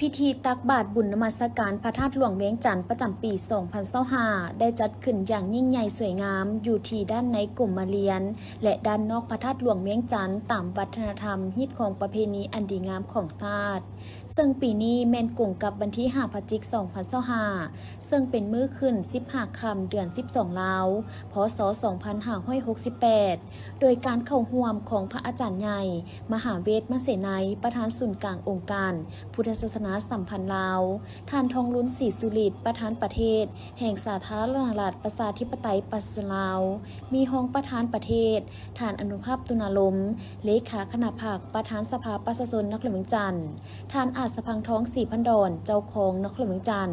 ພິທີຕັກບາດບຸນນະມັດສະການພະທາດຫຼວງວຽງຈັນ ປະຈຳປີສອງພັນຊາວຫ້າ ໄດ້ຈັດຂຶ້ນຢ່າງຍິ່ງໃຫຍ່ສວຍງາມ ຢູ່ທີ່ດ້ານໃນກົມມະລຽນ ແລະ ດ້ານນອກພະທາດຫຼວງວຽງຈັນ ຕາມວັດທະນະທຳ, ຮີດຄອງປະເພນີອັນດີງາມຂອງຊາດ. ເຊິ່ງປີນີ້ແມ່ນກົງກັບວັນທີຫ້າ ພະຈິກ ສອງພັນຊາວຫ້າ ເຊິ່ງເປັນມື້ຂຶ້ນສິບຫ້າຄ່ຳ ເດືອນສິບສອງລາວ ພ.ສ. ສອງພັນຫ້າຮ້ອຍຫົກສິບແປດ ໂດຍການເຂົ້າຮ່ວມຂອງພະອາຈານໃຫຍ່ ມະຫາເວດມະເສໄນ ປະທານສູນກາງອົງການພຸດທະສາສະໜາສຳພັນລາວ, ທ່ານ ທອງລຸນ ສີສຸລິດ ປະທານປະເທດແຫ່ງສາທາລະນະລັດ ປະຊາທິປະໄຕ ປະຊາຊົນລາວ, ມີຮອງປະທານປະເທດ ທ່ານ ອະນຸພາບ ຕຸນາລົມ ເລຂາຄະນະພັກ ປະທານສະພາປະຊາຊົນນະຄອນຫຼວງວຽງຈັນ, ທ່ານ ອາດ ສະພັງທອງ ສີພັນດອນ ເຈົ້າຄອງນະຄອນຫຼວງວຽງຈັນ,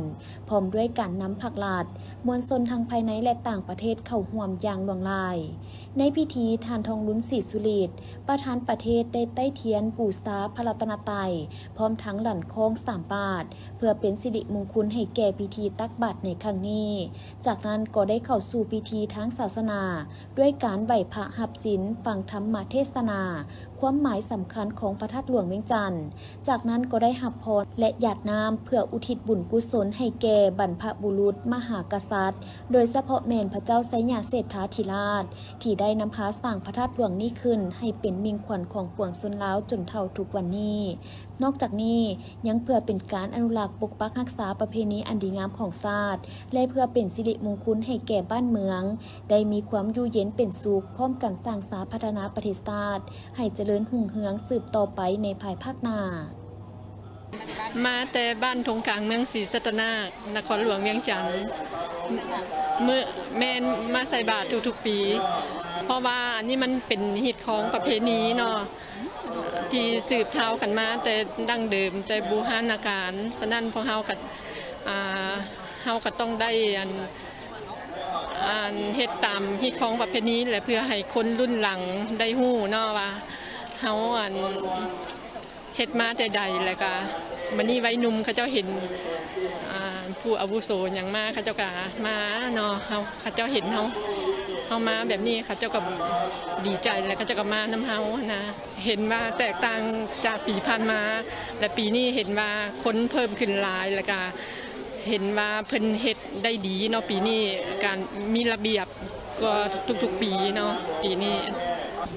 ພ້ອມດ້ວຍການນຳພັກລັດ, ມວນຊົນທັງພາຍໃນ ແລະ ຕ່າງປະເທດເຂົ້າຮ່ວມຢ່າງຫຼວງຫຼາຍ. ໃນພິທີ, ທ່ານ ທອງລຸນ ສີສຸລິດ ປະທານປະເທດ ໄດ້ໄຕ້ທຽນບູຊາພະລັດຕະນະໄຕ ພ້ອມທັງຫຼັ້ນຄ້ອງສາມບາດ ເພື່ອເປັນສິລິມຸງຄຸນໃຫ້ແກ່ພິທີຕັກບາດໃນຄັ້ງນີ້. ຈາກນັ້ນກໍໄດ້ເຂົ້າສູ່ພິທີທາງສາສະໜາ ດ້ວຍການໄຫວ້ພະຮັບສິນ, ຟັງທຳມະເທດສະໜາ, ຄວາມໝາຍສຳຄັນຂອງພະທາດຫຼວງວຽງຈັນ. ຈາກນັ້ນກໍໄດ້ຮັບພອນ ແລະ ຢາດນ້ຳ ເພື່ອອຸທິດບຸນກຸສົນໃຫ້ແກ່ບັນພະບຸລຸດມະຫາກະສັດ, ໂດຍສະເພາະແມ່ນພະເຈົ້າໄຊຍະເສດຖາທິລາດ ທີ່ໄດ້ນຳພາສ້າງພະທາດຫຼວງນີ້ຂຶ້ນໃຫ້ເປັນມິ່ງຂວັນຂອງປວງຊົນລາວຈົນເທົ່າທຸກວັນນີ້. ນອກຈາກນີ້ ຍັງເພື່ອເປັນການອະນຸລັກປົກປັກຮັກສາປະເພນີອັນດີງາມຂອງຊາດ ແລະ ເພື່ອເປັນສິລິມຸງຄຸນໃຫ້ແກ່ບ້ານເມືອງ ໄດ້ມີຄວາມຢູ່ເຢັນເປັນສຸກ, ພ້ອມກັນສ້າງສາພັດທະນາປະເທດຊາດໃຫ້ຈະເລີນຮຸ່ງເຮືອງສືບຕໍ່ໄປໃນພາຍພາກໜ້າ. ມາແຕ່ບ້ານທົ່ງກາງ ເມືອງສີສັດຕະນາກ ນະຄອນຫຼວງວຽງຈັນ. ມື້ ແມ່ນມາໃສ່ບາດທຸກໆປີ ເພາະວ່າອັນນີ້ມັນເປັນຮີດຄອງປະເພນີເນາະ ທີ່ສືບທາວກັນມາແຕ່ດັ້ງເດີມ, ແຕ່ບູຮານະການ. ສະນັ້ນພວກເຮົາກໍ ອ່າ ເຮົາກໍຕ້ອງໄດ້ ອັນ ອັນ ເຮັດຕາມຮີດຄອງປະເພນີ ແລະ ເພື່ອໃຫ້ຄົນລຸ້ນຫຼັງໄດ້ຮູ້ເນາະວ່າເຮົາ ອັນ ເຮັດມາແຕ່ໃດ. ແລ້ວກະບັດນີ້ໄວໜຸ່ມເຂົາເຈົ້າເຫັນ ອ່າ ຜູ້ອາວຸໂສຫຍັງມາ ເຂົາເຈົ້າກະມາເນາະ. ເຮົາ ເຂົາເຈົ້າເຫັນເຮົາ ເຮົາມາແບບນີ້ ເຂົາເຈົ້າກະດີໃຈ ແລ້ວເຂົາເຈົ້າກະມານຳເຮົາຫັ້ນນະ. ເຫັນວ່າແຕກຕ່າງຈາກປີຜ່ານມາ ແລະ ປີນີ້ເຫັນວ່າຄົນເພີ່ມຂຶ້ນຫຼາຍ ແລ້ວກະເຫັນວ່າເພິ່ນເຮັດໄດ້ດີເນາະ. ປີນີ້ການມີລະບຽບກວ່າທຸກໆປີເນາະ ປີນີ້.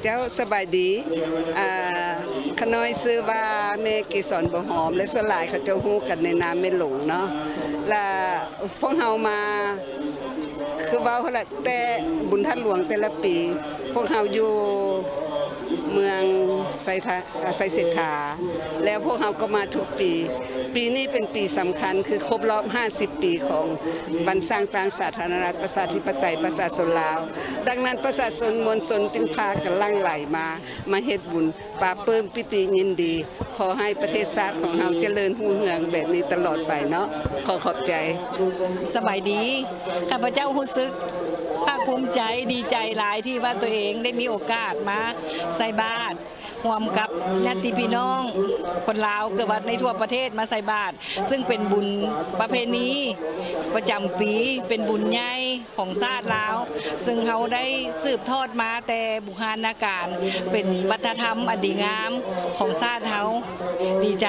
ເຈົ້າ ສະບາຍດີ. ອາ ຂ້ານ້ອຍຊື່ວ່າແມ່ເກສອນ ບົວຫອມ ແລະ ສ່ວນຫຼາຍເຂົາເຈົ້າຮູ້ກັນໃນນາມແມ່ຫຼົງເນາະ. ລະ ພວກເຮົາມາ ຄືເວົ້າຫັ້ນລະ ແຕ່ບຸນທາດຫຼວງແຕ່ລະປີ ພວກເຮົາຢູ່ເມືອງໄຊທະ ໄຊເສດຖາ ແລ້ວພວກເຮົາກໍມາທຸກປີ. ປີນີ້ເປັນປີສຳຄັນ ຄືຄົບຮອບຫ້າສິບປີຂອງວັນສ້າງຕັ້ງສາທາລະນະລັດ ປະຊາທິປະໄຕ ປະຊາຊົນລາວ. ດັ່ງນັ້ນ ປະຊາຊົນມວນຊົນຈຶ່ງພາກັນຫຼັ່ງໄຫຼມາ ມາເຮັດບຸນ ປາບປື້ມປີຕິຍິນດີ. ຂໍໃຫ້ປະເທດຊາດຂອງເຮົາຈະເລີນຮຸ່ງເຮືອງແບບນີ້ຕະຫຼອດໄປເນາະ. ຂໍຂອບໃຈ. ສະບາຍດີ. ຂ້າພະເຈົ້າຮູ້ສຶກພາກພູມໃຈ, ດີໃຈຫຼາຍທີ່ວ່າຕົວເອງໄດ້ມີໂອກາດມາໃສ່ບາດຮ່ວມກັບຍາດຕິພີ່ນ້ອງຄົນລາວ ເກືອບວ່າໃນທົ່ວປະເທດມາໃສ່ບາດ, ເຊິ່ງເປັນບຸນປະເພນີປະຈຳປີ, ເປັນບຸນໃຫຍ່ ຂອງຊາດລາວ, ເຊິ່ງເຮົາໄດ້ສືບທອດມາແຕ່ບູຮານນະການ, ເປັນວັດທະນະທຳອັນດີງາມຂອງຊາດເຮົາ. ດີໃຈ.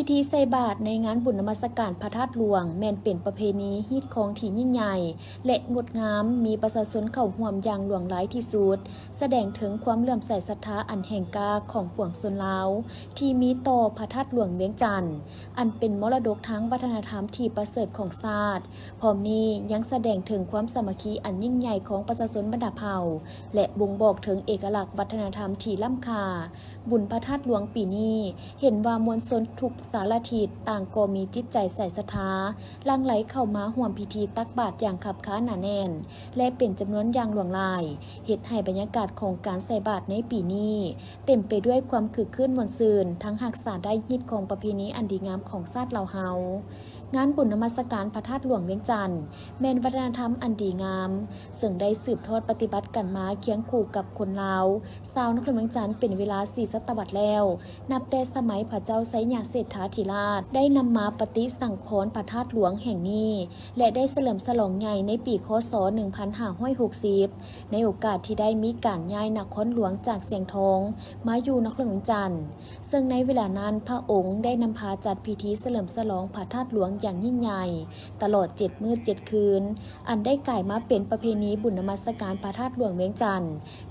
ພິທີໃສ່ບາດໃນງານບຸນນະມັດສະການພະທາດຫຼວງ ແມ່ນເປັນປະເພນີຮີດຄອງທີ່ຍິ່ງໃຫຍ່ ແລະ ງົດງາມ, ມີປະຊາຊົນເຂົ້າຮ່ວມຢ່າງຫຼວງຫຼາຍທີ່ສຸດ, ສະແດງເຖິງຄວາມເຫຼື້ອມໃສສັດທາອັນແຮງກ້າຂອງປວງຊົນລາວ ທີ່ມີຕໍ່ພະທາດຫຼວງວຽງຈັນ, ອັນເປັນມໍລະດົກທາງວັດທະນະທຳທີ່ປະເສີດຂອງຊາດ. ພ້ອມນີ້ຍັງສະແດງເຖິງຄວາມສາມັກຄີອັນຍິ່ງໃຫຍ່ຂອງປະຊາຊົນບັນດາເຜົ່າ ແລະ ບົ່ງບອກເຖິງເອກະລັກວັດທະນະທຳທີ່ລ້ຳຄ່າ. ບຸນພະທາດຫຼວງປີນີ້ ເຫັນວ່າມວນຊົນທຸກສາລະທິດຕ່າງກໍມີຈິດໃຈໃສສັດທາ ຫຼັ່ງໄຫຼເຂົ້າມາຮ່ວມພິທີຕັກບາດຢ່າງຄັບຄາໜາແໜ້ນ ແລະ ເປັນຈຳນວນຢ່າງຫຼວງຫຼາຍ, ເຮັດໃຫ້ບັນຍາກາດຂອງການໃສ່ບາດໃນປີນີ້ ເຕັມໄປດ້ວຍຄວາມຄຶກຄື້ນມ່ວນຊື່ນ, ທັງຮັກສາໄດ້ຮີດຄອງປະເພນີອັນດີງາມຂອງຊາດລາວເຮົາ. ງານບຸນນະມັດສະການພະທາດຫຼວງວຽງຈັນ ແມ່ນວັດທະນະທຳອັນດີງາມ ເຊິ່ງໄດ້ສືບທອດປະຕິບັດກັນມາຄຽງຄູ່ກັບຄົນລາວ ຊາວນະຄອນຫຼວງວຽງຈັນເປັນເວລາສີ່ສະຕະວັດແລ້ວ, ນັບແຕ່ສະໄໝພະເຈົ້າໄຊຍະເສດຖາທິລາດ ໄດ້ນຳມາປະຕິສັງຂອນພະທາດຫຼວງແຫ່ງນີ້ ແລະ ໄດ້ສະເຫຼີມສະຫຼອງໃຫຍ່ໃນປີ ຄ.ສ. ໜຶ່ງພັນຫ້າຮ້ອຍຫົກສິບ ໃນໂອກາດທີ່ໄດ້ມີການຍ້າຍນະຄອນຫຼວງຈາກຊຽງທອງມາຢູ່ນະຄອນຫຼວງວຽງຈັນ. ເຊິ່ງໃນເວລານັ້ນ ພະອົງໄດ້ນຳພາຈັດພິທີສະເຫຼີມສະຫຼອງພະທາດຫຼວງຢ່າງຍິ່ງໃຫຍ່ ຕະຫຼອດເຈັດມື້ເຈັດຄືນ, ອັນໄດ້ກາຍມາເປັນປະເພນີບຸນນະມັດສະການພະທາດຫຼວງວຽງຈັນ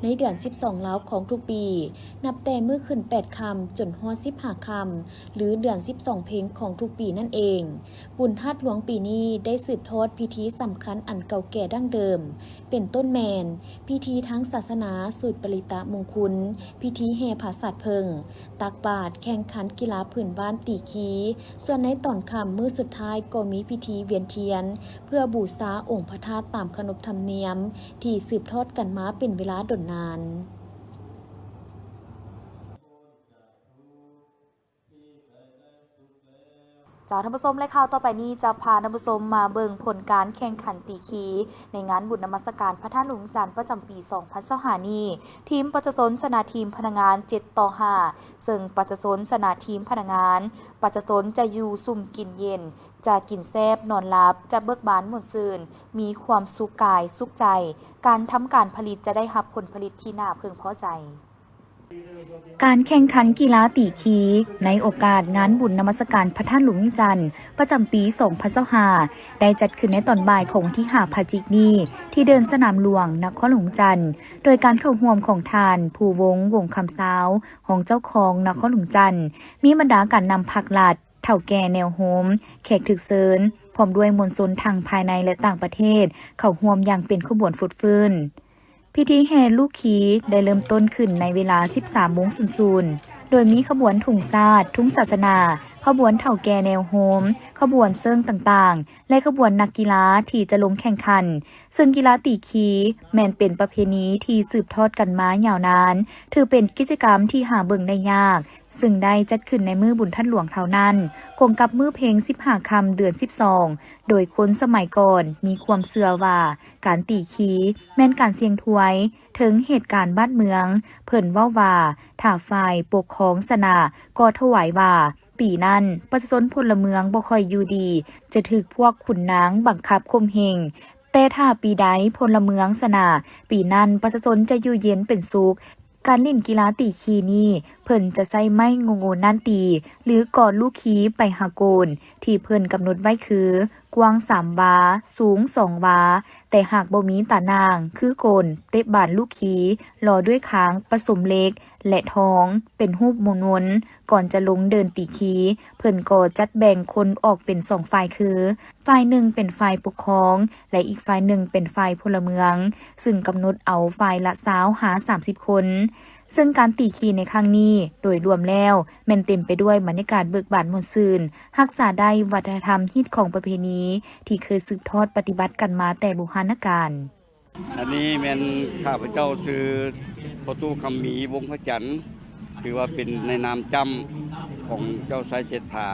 ໃນເດືອນສິບສອງລາວຂອງທຸກປີ, ນັບແຕ່ມື້ຂຶ້ນແປດຄ່ຳຈົນຮອດສິບຫ້າຄ່ຳ ຫຼື ເດືອນສິບສອງເພັງຂອງທຸກປີນັ້ນເອງ. ບຸນທາດຫຼວງປີນີ້ໄດ້ສືບທອດພິທີສຳຄັນອັນເກົ່າແກ່ດັ້ງເດີມ, ເປັນຕົ້ນແມ່ນ ພິທີທາງສາສະໜາສູດປະລິຕະມຸງຄຸນ, ພິທີແຫ່ຜາສາດເຜິ້ງ, ຕັກບາດ, ແຂ່ງຂັນກິລາພື້ນບ້ານຕີຄີ, ສ່ວນໃນຕອນຄ່ຳມື້ສຸດທ້າຍກໍມີພິທີວຽນທຽນ ເພື່ອບູຊາອົງພະທາດຕາມຂະໜົບທຳນຽມທີ່ສືບທອດກັນມາເປັນເວລາດົນນານ. ເຈົ້າ ທ່ານຜູ້ຊົມ ແລະ ຂ່າວຕໍ່ໄປນີ້ຈະພາທ່ານຜູ້ຊົມມາເບິ່ງຜົນການແຂ່ງຂັນຕີຄີ ໃນງານບຸນນະມັດສະການພະທາດຫຼວງວຽງຈັນ ປະຈຳປີສອງພັນຊາວຫ້ານີ້, ທີມປະຊາຊົນຊະນະທີມພະນັກງານ ເຈັດຕໍ່ຫ້າ ເຊິ່ງປະຊາຊົນຊະນະທີມພະນັກງານ, ປະຊາຊົນຈະຢູ່ຊຸ່ມກິນເຢັນ, ຈະກິນແຊບນອນຫຼັບ, ຈະເບີກບານມ່ວນຊື່ນ, ມີຄວາມສຸກກາຍສຸກໃຈ, ການທຳການຜະລິດຈະໄດ້ຮັບຜົນຜະລິດທີ່ໜ້າເພິ່ງພໍໃຈ. ການແຂ່ງຂັນກິລາຕີຄີ ໃນໂອກາດງານບຸນນະມັດສະການພະທາດຫຼວງວຽງຈັນ ປະຈຳປີສອງພັນຊາວຫ້າ ໄດ້ຈັດຂຶ້ນໃນຕອນບ່າຍຂອງວັນທີຫ້າພະຈິກນີ້ ທີ່ເດີ່ນສະໜາມຫຼວງ ນະຄອນຫຼວງວຽງຈັນ, ໂດຍການເຂົ້າຮ່ວມຂອງທ່ານ ພູວົງ ວົງຄຳຊາວ ຮອງເຈົ້າຄອງນະຄອນຫຼວງວຽງຈັນ, ມີບັນດາການນຳພັກລັດ, ເຖົ້າແກ່ແນວໂຮມ, ແຂກຖືກເຊີນ, ພ້ອມດ້ວຍມວນຊົນທັງພາຍໃນ ແລະ ຕ່າງປະເທດ ເຂົ້າຮ່ວມຢ່າງເປັນຂະບວນຟົດຟື້ນ. ພິທີແຫ່ລູກຄີໄດ້ເລີ່ມຕົ້ນຂຶ້ນໃນເວລາສິບສາມໂມງສູນໆ ໂດຍມີຂະບວນທຸງຊາດ, ທຸງສາສະໜາ, ຂະບວນເຖົ້າແກ່ແນວໂຮມ, ຂະບວນເຊິ່ງຕ່າງໆ ແລະ ຂະບວນນັກກິລາທີ່ຈະລົງແຂ່ງຂັນ, ເຊິ່ງກິລາຕີຄີແມ່ນເປັນປະເພນີທີ່ສືບທອດກັນມາຍາວນານ, ຖືເປັນກິດຈະກຳທີ່ຫາເບິ່ງໄດ້ຍາກ, ເຊິ່ງໄດ້ຈັດຂຶ້ນໃນມື້ບຸນທາດຫຼວງເທົ່ານັ້ນ, ກົງກັບມື້ເພັງສິບຫ້າຄ່ຳເດືອນສິບສອງ, ໂດຍຄົນສະໄໝກ່ອນມີຄວາມເຊື່ອວ່າ ການຕີຄີແມ່ນການສ່ຽງທວາຍເຖິງເຫດການບ້ານເມືອງ. ເພິ່ນເວົ້າວ່າ ຖ້າຝ່າຍປົກຄອງຊະນະ ກໍຖວາຍວ່າ ປີນັ້ນປະຊາຊົນພົນລະເມືອງບໍ່ຄ່ອຍຢູ່ດີ ຈະຖືກພວກຂຸນນາງບັງຄັບຂົ່ມເຫງ, ແຕ່ຖ້າປີໃດພົນລະເມືອງຊະນະ, ປີນັ້ນປະຊາຊົນຈະຢູ່ເຢັນເປັນສຸກ. ການຫຼິ້ນກິລາຕີຄີນີ້ ເພິ່ນຈະໃຊ້ໄມ້ໂງ່ໆນັ້ນຕີ ຫຼື ກອນລູກຄີໄປຫາໂກນທີ່ເພິ່ນກຳນົດໄວ້ຄື ກວ້າງສາມວາ, ສູງສອງວາ, ແຕ່ຫາກບໍ່ມີຕາໜ່າງຄືໂກນ, ເຕະບານລູກຄີ ລໍດ້ວຍຄາງປະສົມເຫຼັກ ແລະ ທອງ ເປັນຮູບມົນໆ. ກ່ອນຈະລົງເດີ່ນຕີຄີ, ເພິ່ນກໍຈັດແບ່ງຄົນອອກເປັນສອງຝ່າຍຄື ຝ່າຍໜຶ່ງເປັນຝ່າຍປົກຄອງ ແລະ ອີກຝ່າຍໜຶ່ງເປັນຝ່າຍພົນລະເມືອງ, ຊຶ່ງກຳນົດເອົາຝ່າຍລະຊາວຫາສາມສິບຄົນ. ເຊິ່ງການຕີຄີໃນຄັ້ງນີ້ ໂດຍລວມແລ້ວແມ່ນເຕັມໄປດ້ວຍບັນຍາກາດເບີກບານມ່ວນຊື່ນ, ຮັກສາໄດ້ວັດທະນະທຳຮີດຄອງປະເພນີທີ່ເຄີຍສືບທອດປະຕິບັດກັນມາແຕ່ບູຮານນະການ. ອັນນີ້ແມ່ນຂ້າພະເຈົ້າຊື່ພໍ່ຕູ້ຄຳມີ ວົງພະຈັນ, ຖືວ່າເປັນໃນນາມຈ້ຳຂອງເຈົ້າໄຊເສດຖາ,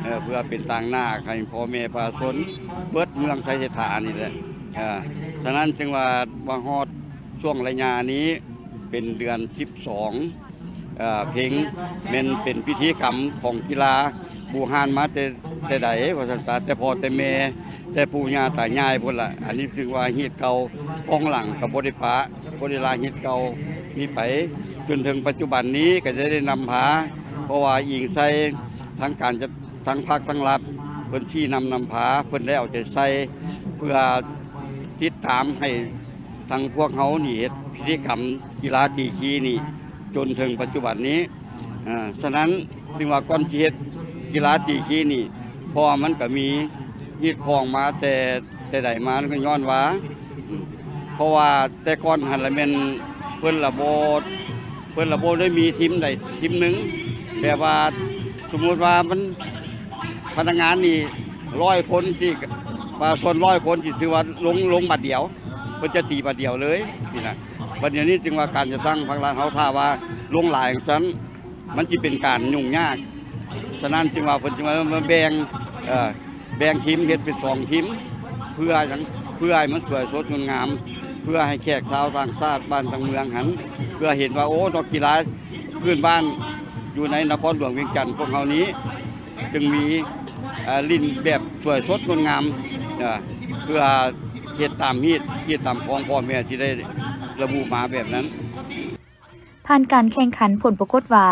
ເອີ ເພື່ອເປັນຕາງໜ້າໃຫ້ພໍ່ແມ່ປະຊາຊົນເບິດເມືອງໄຊເສດຖານີ້ແຫຼະ. ເອີ ສະນັ້ນຈຶ່ງວ່າມາຮອດຊ່ວງໄລຍະນີ້ເປັນເດືອນສິບສອງ ເອີ ເພັງ ແມ່ນເປັນພິທີກຳຂອງກິລາບູຮານມາແຕ່ ແຕ່ໃດວ່າຊັ້ນຊະ, ແຕ່ພໍ່ແຕ່ແມ່ ແຕ່ປູ່ຍ່າຕາຍາຍພຸ້ນລະ. ອັນນີ້ຖືວ່າຮີດເກົ່າ, ກ້ອງຫຼັງກໍບໍ່ໄດ້ປະ, ບໍ່ໄດ້ລະຮີດເກົ່ານີ້ໄປ, ຈົນເຖິງປັດຈຸບັນນີ້ກໍຈະໄດ້ນຳພາ, ເພາະວ່າອີງໃສ່ທາງການຈັດ ທາງພັກທາງລັດ ເພິ່ນຊີ້ນຳນຳພາ, ເພິ່ນໄດ້ເອົາໃຈໃສ່ເພື່ອຕິດຕາມໃຫ້ທາງພວກເຮົານີ້ເຮັດພິທີກຳກິລາຕີຄີນີ້ຈົນເຖິງປັດຈຸບັນນີ້. ອາ ສະນັ້ນຈຶ່ງວ່າກ່ອນຊິເຮັດກິລາຕີຄີນີ້ ເພາະວ່າມັນກໍມີຮີດຄອງມາແຕ່ ແຕ່ໃດມາ ກໍຍ້ອນວ່າ ເພາະວ່າແຕ່ກ່ອນຫັ້ນລະແມ່ນເພິ່ນລະບໍ່ ເພິ່ນລະບໍ່ໄດ້ມີທີມໃດທີມໜຶ່ງ, ແບບວ່າສົມມຸດວ່າມັນ ພະນັກງານນີ້ຮ້ອຍຄົນ ທີ່ປະຊາຊົນຮ້ອຍຄົນ ທີ່ຖືວ່າລົງ ລົງບາດດຽວ, ເພິ່ນຈະຕີບາດດຽວເລີຍຊີ້ນະ. ບັດດຽວນີ້ຈຶ່ງວ່າການຈັດຕັ້ງພັກລັດເຮົາ ຖ້າວ່າລົງຫຼາຍຈັ່ງຊັ້ນ ມັນຊິເປັນການຫຍຸ້ງຍາກ. ສະນັ້ນຈຶ່ງວ່າເພິ່ນຈຶ່ງວ່າມາແບ່ງ ເອີ ແບ່ງທີມເຮັດເປັນສອງທີມ ເພື່ອຫຍັງ? ເພື່ອໃຫ້ມັນສວຍສົດງົດງາມ ເພື່ອໃຫ້ແຂກຊາວຕ່າງຊາດບ້ານຕ່າງເມືອງຫັ້ນ ເພື່ອເຫັນວ່າ ໂອ້ ດອກກິລາພື້ນບ້ານຢູ່ໃນນະຄອນຫຼວງວຽງຈັນພວກເຮົານີ້ ຈຶ່ງມີ ເອີ ຫຼິ້ນແບບສວຍສົດງົດງາມ ເອີ ເພື່ອເຮັດຕາມຮີດ ຮີດຕາມຄອງພໍ່ແມ່ທີ່ໄດ້ລະບຸມາແບບນັ້ນ. ຜ່ານການແຂ່ງຂັນ ຜົນປາກົດວ່າ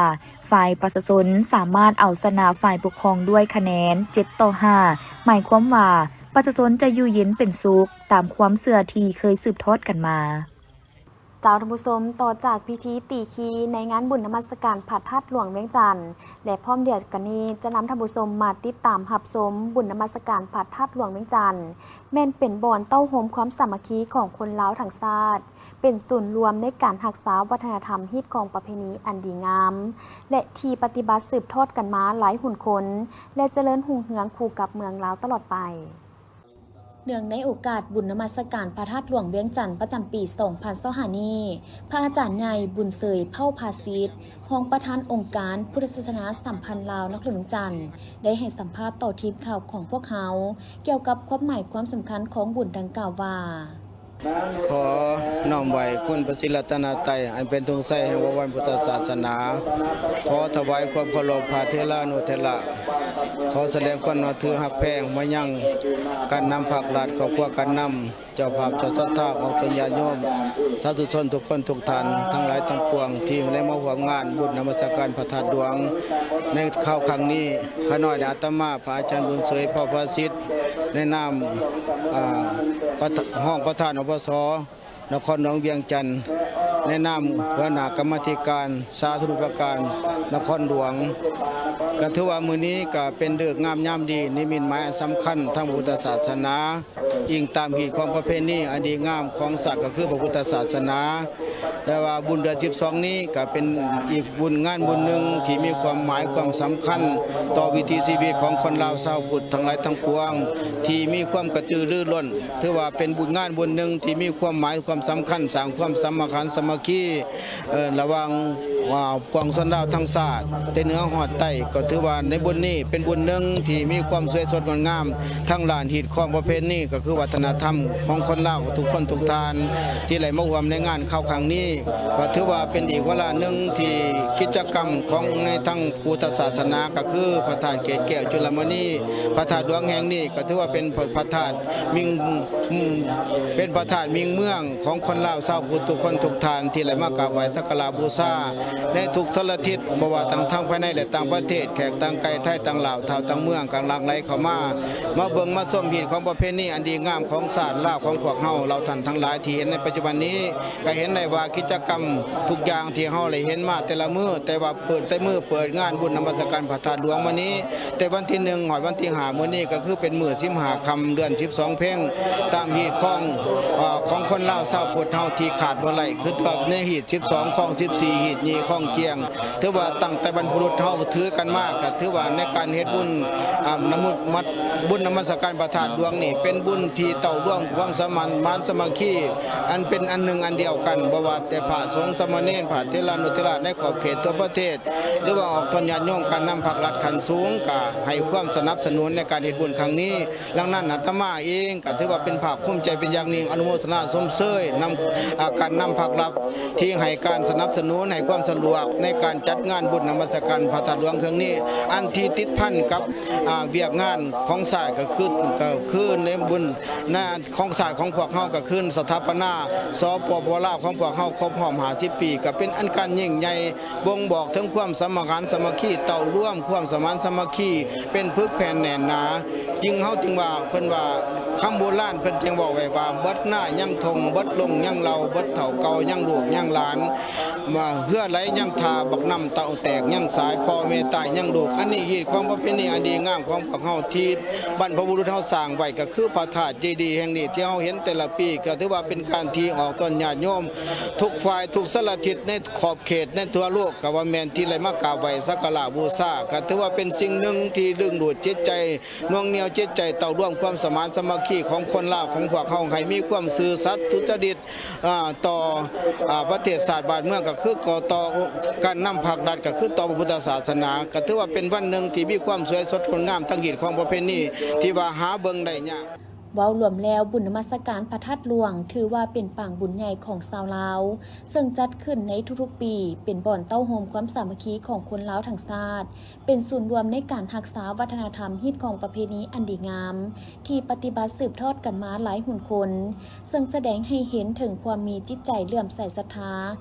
ຝ່າຍປະຊາຊົນສາມາດເອົາຊະນະຝ່າຍປົກຄອງດ້ວຍຄະແນນ ເຈັດຕໍ່ຫ້າ ໝາຍຄວາມວ່າ ປະຊາຊົນຈະຢູ່ເຢັນເປັນສຸກ ຕາມຄວາມເຊື່ອທີ່ເຄີຍສືບທອດກັນມາ. ເຈົ້າທ່ານຜູ້ຊົມ, ຕໍ່ຈາກພິທີຕີຄີໃນງານບຸນນະມັດສະການພະທາດຫຼວງວຽງຈັນ ແລະ ພ້ອມດຽວກັນນີ້ ຈະນຳທ່ານຜູ້ຊົມມາຕິດຕາມຮັບຊົມບຸນນະມັດສະການພະທາດຫຼວງວຽງຈັນ ແມ່ນເປັນບ່ອນເຕົ້າໂຮມຄວາມສາມັກຄີຂອງຄົນລາວທັງຊາດ, ເປັນສູນລວມໃນການຮັກສາວັດທະນະທຳຮີດຄອງປະເພນີອັນດີງາມ ແລະ ທີ່ປະຕິບັດສືບທອດກັນມາຫຼາຍຮຸ່ນຄົນ ແລະ ຈະເລີນຮຸ່ງເຮືອງຄູ່ກັບເມືອງລາວຕະຫຼອດໄປ. ເນື່ອງໃນໂອກາດບຸນນະມັດສະການພະທາດຫຼວງວຽງຈັນປະຈຳປີສອງພັນຊາວຫ້ານີ້, ພະອາຈານໃຫຍ່ ບຸນເສີຍ ເຜົ່າພາສິດ ຮອງປະທານອົງການພຸດທະສາສະໜາສຳພັນລາວນະຄອນຫຼວງວຽງຈັນ ໄດ້ໃຫ້ສຳພາດຕໍ່ທີມຂ່າວຂອງພວກເຮົາ ກ່ຽວກັບຄວາມໝາຍຄວາມສຳຄັນຂອງບຸນດັ່ງກ່າວວ່າ. ຂໍນ້ອມໄຫວ້ຄຸນພະສີລັດຕະນະໄຕ ອັນເປັນທຸງໄຊແຫ່ງວົງວານພຸດທະສາສະໜາ, ຂໍຖວາຍຄວາມເຄົາລົບພະເຖລານຸເຖລະ, ຂໍສະແດງຄວາມນັບຖືຮັກແພງມາຍັງການນຳພາກລັດ, ຄອບຄົວການນຳ, ເຈົ້າພາບເຈົ້າສັດທາ, ອອກຕົນຍາດໂຍມ, ສາທຸຊົນທຸກຄົນທຸກທ່ານ ທັງຫຼາຍທັງປວງ ທີ່ໄດ້ມາຮ່ວມງານບຸນນະມັດສະການພະທາດຫຼວງ ໃນຄາວຄັ້ງນີ້. ຂ້ານ້ອຍ ອາດຕະມາ ພະອາຈານບຸນເສີຍ ເຜົ່າພາສິດ ໃນນາມ ອາ ປະທະ ຮອງປະທານ ອພສ ນະຄອນຫຼວງວຽງຈັນ, ໃນນາມຫົວໜ້າກຳມາທິການສາທາລະນູປະການນະຄອນຫຼວງ, ກະຖືວ່າມື້ນີ້ກະເປັນເລີກງາມຍາມດີ, ນິມິດໝາຍອັນສຳຄັນທາງພະພຸດທະສາສະໜາ, ອີງຕາມຮີດຄອງປະເພນີອັນດີງາມຂອງຊາດ ກະຄືພະພຸດທະສາສະໜາ. ແລະວ່າບຸນເດືອນສິບສອງນີ້ກະເປັນອີກບຸນງານບຸນໜຶ່ງທີ່ມີຄວາມໝາຍຄວາມສຳຄັນຕໍ່ວິຖີຊີວິດຂອງຄົນລາວຊາວພຸດທັງຫຼາຍທັງປວງ ທີ່ມີຄວາມກະຕືລືລົ້ນ, ຖືວ່າເປັນບຸນງານບຸນໜຶ່ງທີ່ມີຄວາມໝາຍຄວາມສຳຄັນ ສ້າງຄວາມສາມັກຄັນສາມັກຄີ ເອີ ລະຫວ່າງ ວ່າປວງຊົນລາວທັງຊາດ ແຕ່ເໜືອຮອດໃຕ້ ກໍຖືວ່າໃນບຸນນີ້ເປັນບຸນໜຶ່ງທີ່ມີຄວາມສວຍສົດງົດງາມ ທາງດ້ານຮີດຄອງປະເພນີ ກໍຄືວັດທະນະທຳຂອງຄົນລາວທຸກຄົນທຸກທ່ານ ທີ່ໄດ້ມາຮ່ວມໃນງານເຂົ້າຄັ້ງນີ້ ກໍຖືວ່າເປັນອີກວາລະໜຶ່ງທີ່ກິດຈະກຳຂອງໃນທາງພຸດທະສາສະໜາ ກໍຄືພະທາດເກດແກ້ວຈຸລະມະນີ ພະທາດຫຼວງແຫ່ງນີ້ ກໍຖືວ່າເປັນພະ ພະທາດມິ່ງ ເປັນພະທາດມິ່ງເມືອງຂອງຄົນລາວຊາວພຸດທຸກຄົນທຸກທ່ານ ທີ່ໄດ້ມາກາບໄຫວ້ສັກກາລະບູຊາໃນທຸກທົລະທິດ ບໍ່ວ່າທັງທາງພາຍໃນ ແລະ ຕ່າງປະເທດ, ແຂກຕ່າງໄກ, ໄທ, ຕ່າງລາວ, ເຖົ້າຕ່າງເມືອງ ກະຫຼັ່ງໄຫຼເຂົ້າມາ ມາເບິ່ງມາຊົມຮີດຄອງປະເພນີອັນດີງາມຂອງຊາດລາວຂອງພວກເຮົາ. ເຫຼົ່າທ່ານທັງຫຼາຍທີ່ເຫັນໃນປັດຈຸບັນນີ້ ກະເຫັນໄດ້ວ່າກິດຈະກຳທຸກຢ່າງທີ່ເຮົາໄດ້ເຫັນມາແຕ່ລະມື້, ແຕ່ວ່າເປີດແຕ່ມື້ເປີດງານບຸນນະມັດສະການພະທາດຫຼວງມານີ້ ແຕ່ວັນທີໜຶ່ງຮອດວັນທີຫ້າມື້ນີ້ ກໍຄືເປັນມື້ສິບຫ້າຄ່ຳເດືອນສິບສອງເພັງ ຕາມຮີດຄອງ ເອີ ຂອງຄົນລາວຊາວພຸດເຮົາທີ່ຂາດບໍ່ໄດ້ ຄືວ່າໃນຮີດສິບສອງ ຄອງສິບສີ່ ຮີດຍີ່ ຄອງຈຽງ ຖືວ່າຕັ້ງແຕ່ບັນພະບຸລຸດເຮົາຖືກັນມາ ກໍຖືວ່າໃນການເຮັດບຸນ ອາ ນະມຸດມັດ ບຸນນະມັດສະການພະທາດຫຼວງນີ້ ເປັນບຸນທີ່ເຕົ້າລວມຄວາມສະໝັກສະໝານສາມັກຄີ ອັນເປັນອັນໜຶ່ງອັນດຽວກັນ ບໍ່ວ່າແຕ່ພະສົງສາມະເນນ ພະເຖລານຸເຖລະໃນຂອບເຂດທົ່ວປະເທດ ຫຼືວ່າອອກຕົນຍາດໂຍມ ການນຳພາກລັດຂັ້ນສູງ ກະໃຫ້ຄວາມສະໜັບສະໜູນໃນການເຮັດບຸນຄັ້ງນີ້. ດັ່ງນັ້ນ ອາດຕະມາເອງກະຖືວ່າເປັນພາກພູມໃຈເປັນຢ່າງຍິ່ງ ອະນຸໂມທະນາຊົມເຊີຍນຳ ອາ ການນຳພາກລັດທີ່ໃຫ້ການສະໜັບສະໜູນ ໃຫ້ຄວາມສະດວກໃນການຈັດງານບຸນນະມັດສະການພະທາດຫຼວງຄັ້ງນີ້ ອັນທີ່ຕິດພັນກັບ ອາ ວຽກງານຂອງຊາດ ກະຄື ກະຄືໃນບຸນ ນະ ຂອງຊາດຂອງພວກເຮົາ ກະຄືສະຖາປະນາ ສປປ ລາວ ຂອງພວກເຮົາຄົບຮອບຫ້າສິບປີ ກະເປັນອັນການຍິ່ງໃຫຍ່ ບົ່ງບອກເຖິງຄວາມສາມັກຄັນສາມັກຄີ ເຕົ້າລວມຄວາມສະໝັກສະໝານສາມັກຄີ ເປັນປຶກແຜ່ນແໜ້ນໜາ. ຈຶ່ງເຮົາຈຶ່ງວ່າ ເພິ່ນວ່າ ຄຳໂບລານເພິ່ນຈຶ່ງເວົ້າໄວ້ວ່າ ເບິດນາຍັງທົ່ງ ເບິດລົງຍັງເຫຼົ່າ ເບິດເຖົ້າເກົ່າຍັງລູກຍັງຫຼານ ວ່າເຮືອໄຫຼຍັງທ່າ ບັກນ້ຳເຕົ້າແຕກຍັງສາຍ ພໍ່ແມ່ຕາຍຍັງໂດກ. ອັນນີ້ຮີດຄອງປະເພນີອັນດີງາມຂອງພວກເຮົາທີ່ບັນພະບຸລຸດເຮົາສ້າງໄວ້ ກໍຄືພະທາດເຈດີແຫ່ງນີ້ທີ່ເຮົາເຫັນແຕ່ລະປີ ກໍຖືວ່າເປັນການທີ່ອອກຕົນຍາດໂຍມ ທຸກຝ່າຍທຸກສາລະທິດໃນຂອບເຂດໃນທົ່ວໂລກ ກໍວ່າແມ່ນທີ່ໄດ້ມາກາບໄຫວ້ສັກກາລະບູຊາ ກໍຖືວ່າເປັນສິ່ງໜຶ່ງທີ່ດຶງດູດຈິດໃຈ ໜ່ວງໜ່ຽວຈິດໃຈ ເຕົ້າລວມຄວາມສະໝານສາມັກຄີຂອງຄົນລາວຂອງພວກເຮົາ ໃຫ້ມີຄວາມຊື່ສັດສຸຈະລິດ ອາ ຕໍ່ ອາ ປະເທດຊາດບ້ານເມືອງ ກໍຄືກໍຕໍ່ການນຳພັກລັດ ກໍຄືຕໍ່ພະພຸດທະສາສະໜາ ກໍຖືວ່າເປັນວັນໜຶ່ງທີ່ມີຄວາມສວຍສົດງົດງາມທາງຮີດຄອງປະເພນີ ທີ່ວ່າຫາເບິ່ງໄດ້ຍາກ. ເວົ້າລວມແລ້ວ, ບຸນນະມັດສະການພະທາດຫຼວງ ຖືວ່າເປັນປາງບຸນໃຫຍ່ຂອງຊາວລາວ, ເຊິ່ງຈັດຂຶ້ນໃນທຸກໆປີ, ເປັນບ່ອນເຕົ້າໂຮມຄວາມສາມັກຄີຂອງຄົນລາວທັງຊາດ, ເປັນສູນລວມໃນການຮັກສາວັດທະນະທຳ, ຮີດຄອງປະເພນີອັນດີງາມ ທີ່ປະຕິບັດສືບທອດກັນມາຫຼາຍຮຸ່ນຄົນ, ເຊິ່ງສະແດງໃຫ້ເຫັນເຖິງຄວາມມີຈິດໃຈເຫຼື້ອມໃສສັດທາ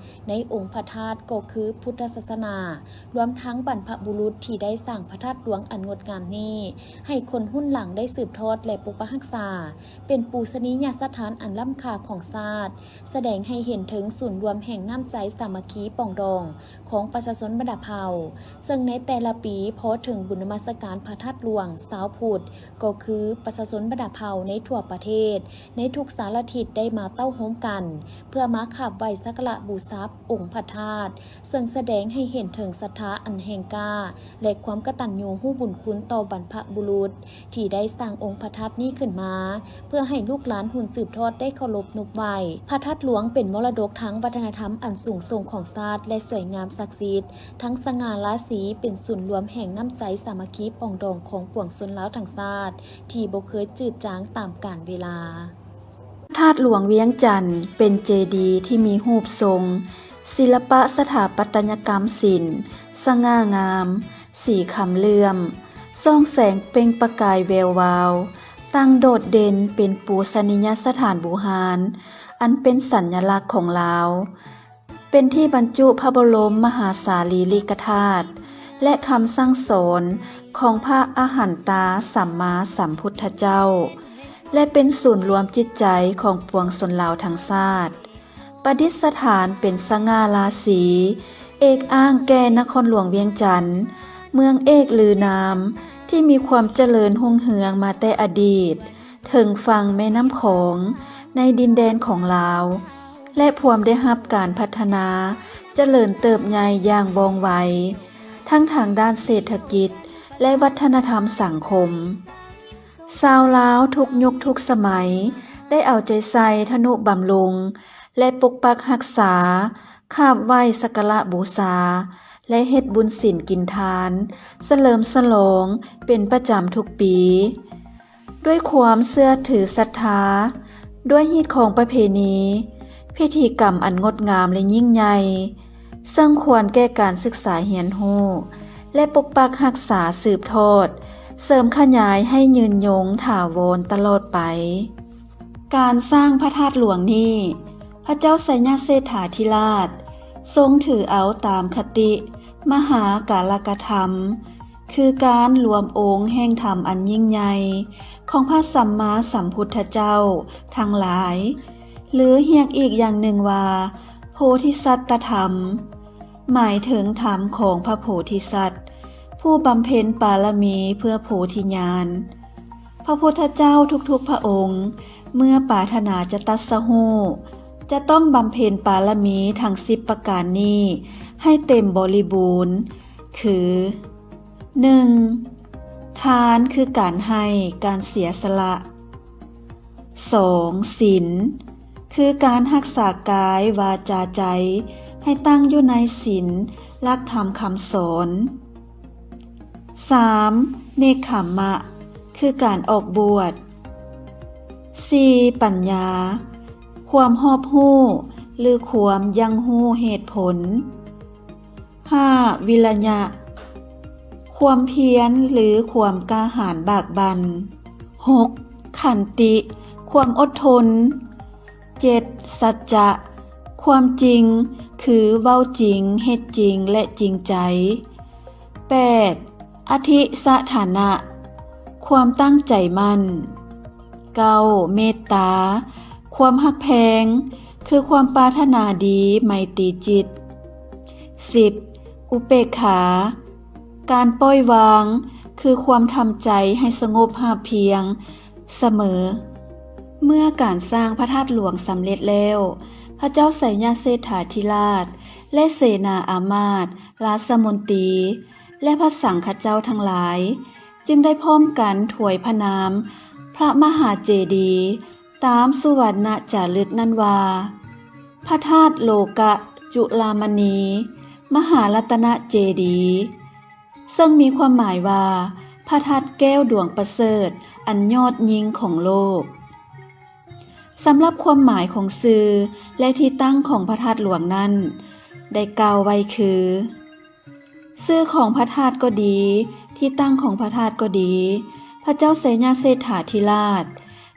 ໃນອົງພະທາດ ກໍຄືພຸດທະສາສະໜາ, ລວມທັງບັນພະບຸລຸດທີ່ໄດ້ສ້າງພະທາດຫຼວງອັນງົດງາມນີ້ ໃຫ້ຄົນຮຸ່ນຫຼັງໄດ້ສືບທອດ ແລະ ປົກປັກຮັກສາ ເປັນປູຊະນີຍະສະຖານອັນລ້ຳຄ່າຂອງຊາດ, ສະແດງໃຫ້ເຫັນເຖິງສູນລວມແຫ່ງນ້ຳໃຈສາມັກຄີປອງດອງຂອງປະຊາຊົນບັນດາເຜົ່າ, ເຊິ່ງໃນແຕ່ລະປີ ພໍເຖິງບຸນນະມັດສະການພະທາດຫຼວງຊາວພຸດ, ກໍຄືປະຊາຊົນບັນດາເຜົ່າໃນທົ່ວປະເທດ, ໃນທຸກສາລະທິດໄດ້ມາເຕົ້າໂຮມກັນ ເພື່ອມາຂາບໄຫວ້ສັກກາລະບູຊາອົງພະທາດ, ເຊິ່ງສະແດງໃຫ້ເຫັນເຖິງສັດທາອັນແຮງກ້າ ແລະ ຄວາມກະຕັນຍູຮູ້ບຸນຄຸນຕໍ່ບັນພະບຸລຸດ ທີ່ໄດ້ສ້າງອົງພະທາດນີ້ຂຶ້ນມາ ເພື່ອໃຫ້ລູກຫຼານຮຸ່ນສືບທອດໄດ້ເຄົາລົບນົບໄຫວ້. ພະທາດຫຼວງເປັນມໍລະດົກທາງວັດທະນະທຳອັນສູງສົ່ງຂອງຊາດ ແລະ ສວຍງາມສັກສິດ, ທັງສະຫງ່າລາສີ, ເປັນສູນລວມແຫ່ງນ້ຳໃຈສາມັກຄີປອງດອງຂອງປວງຊົນລາວທັງຊາດ ທີ່ບໍ່ເຄີຍຈືດຈາງຕາມການເວລາ. ພະທາດຫຼວງວຽງຈັນ ເປັນເຈດີທີ່ມີຮູບຊົງ ສິລະປະສະຖາປັດຕະຍະກຳສິນ ສະຫງ່າງາມ, ສີຄຳເຫຼື້ອມ, ສ່ອງແສງເປັ່ງປະກາຍແວວວາວ, ຕັ້ງໂດດເດັ່ນເປັນປູຊະນີຍະສະຖານບູຮານ ອັນເປັນສັນຍະລັກຂອງລາວ, ເປັນທີ່ບັນຈຸພະບໍລົມມະຫາສາລີລິກະທາດ ແລະ ຄຳສັ່ງສອນຂອງພະອະຫັນຕາສຳມາສຳພຸດທະເຈົ້າ ແລະ ເປັນສູນລວມຈິດໃຈຂອງປວງຊົນລາວທັງຊາດ. ປະດິດສະຖານເປັນສະຫງ່າລາສີ ເອກອ້າງແກ່ນະຄອນຫຼວງວຽງຈັນ ເມືອງເອກລືນາມ ທີ່ມີຄວາມຈະເລີນຮຸ່ງເຮືອງມາແຕ່ອະດີດ ເຖິງຝັ່ງແມ່ນ້ຳຂອງໃນດິນແດນຂອງລາວ ແລະ ພວມໄດ້ຮັບການພັດທະນາຈະເລີນເຕີບໃຫຍ່ຢ່າງວ່ອງໄວ ທັງທາງດ້ານເສດຖະກິດ ແລະ ວັດທະນະທຳສັງຄົມ. ຊາວລາວທຸກຍຸກທຸກສະໄໝ ໄດ້ເອົາໃຈໃສ່ທະນຸບຳລຸງ ແລະ ປົກປັກຮັກສາ, ຂາບໄຫວ້ສັກກາລະບູຊາ ແລະ ເຮັດບຸນສິນກິນທານ ສະເຫຼີມສະຫຼອງເປັນປະຈຳທຸກປີ. ດ້ວຍຄວາມເຊື່ອຖືສັດທາ, ດ້ວຍຮີດຄອງປະເພນີ, ພິທີກຳອັນງົດງາມ ແລະ ຍິ່ງໃຫຍ່ ເຊິ່ງຄວນແກ່ການສຶກສາຮຽນຮູ້ ແລະ ປົກປັກຮັກສາສືບທອດ, ເສີມຂະຫຍາຍໃຫ້ຍືນຍົງຖາວອນຕະຫຼອດໄປ. ການສ້າງພະທາດຫຼວງນີ້ ພະເຈົ້າໄຊຍະເສດຖາທິລາດ ຊົງຖືເອົາຕາມຄະຕິມະຫາກາລະກະທຳ ຄືການລວມອົງແຫ່ງທຳອັນຍິ່ງໃຫຍ່ຂອງພະສຳມາສຳພຸດທະເຈົ້າທັງຫຼາຍ ຫຼື ຮຽກອີກຢ່າງໜຶ່ງວ່າ ໂພທິສັດຕະທຳ, ໝາຍເຖິງທຳຂອງພະໂພທິສັດ ຜູ້ບຳເພັນປາລະມີເພື່ອໂພທິຍານ. ພະພຸດທະເຈົ້າທຸກໆພະອົງ ເມື່ອປາດຖະໜາຈະຕັດສະຮູ້ ຈະຕ້ອງບຳເພັນປາລະມີທັງສິບປະການນີ້ໃຫ້ເຕັມບໍລິບູນ ຄື ໜຶ່ງ ທານ ຄືການໃຫ້, ການເສຍສະຫຼະ. ສອງ ສິນ ຄືການຮັກສາກາຍ, ວາຈາ, ໃຈ ໃຫ້ຕັ້ງຢູ່ໃນສິນ, ຫຼັກທຳຄຳສອນ. ສາມ ເນກຂຳມະ ຄືການອອກບວດ. ສີ່ ປັນຍາ ຄວາມຮອບຮູ້ ຫຼື ຄວາມຢັ້ງຮູ້ເຫດຜົນ. ຫ້າ ວິລະຍະ ຄວາມພຽນ ຫຼື ຄວາມກ້າຫານບາກບັ່ນ. ຫົກ ຂັນຕິ ຄວາມອົດທົນ. ເຈັດ ສັດຈະ ຄວາມຈິງ ຄືເວົ້າຈິງ, ເຮັດຈິງ ແລະ ຈິງໃຈ. ແປດ ອະທິສະຖານະ ຄວາມຕັ້ງໃຈໝັ້ນ. ເກົ້າ ເມດຕາ ຄວາມຮັກແພງ ຄືຄວາມປາດຖະໜາດີ, ໄມຕີຈິດ. ສິບ ອຸເປກຂາ ການປ່ອຍວາງ ຄືຄວາມທຳໃຈໃຫ້ສະຫງົບຮາບພຽງສະເໝີ. ເມື່ອການສ້າງພະທາດຫຼວງສຳເລັດແລ້ວ, ພ ພະເຈົ້າໄຊຍະເສດຖາທິລາດ ແລະ ເສນາອາມາດ, ລາຊະມົນຕີ ແລະ ພະສັງຄະເຈົ້າທັງຫຼາຍ ຈຶ່ງໄດ້ພ້ອມກັນຖວາຍພະນາມພະມະຫາເຈດີ ຕາມສຸວັນນະຈາລຶກນັ້ນວ່າ ພະທາດໂລກະຈຸລາມະນີ ມະຫາລັດຕະນະເຈດີ ເຊິ່ງມີຄວາມໝາຍວ່າ ພະທາດແກ້ວດວງປະເສີດອັນຍອດຍິ່ງຂອງໂລກ. ສຳລັບຄວາມໝາຍຂອງຊື່ ແລະ ທີ່ຕັ້ງຂອງພະທາດຫຼວງນັ້ນ ໄດ້ກ່າວໄວ້ຄື ຊື່ຂອງພະທາດກໍດີ, ທີ່ຕັ້ງຂອງພະທາດກໍດີ, ພະເຈົ້າໄຊຍະເສດຖາທິລາດ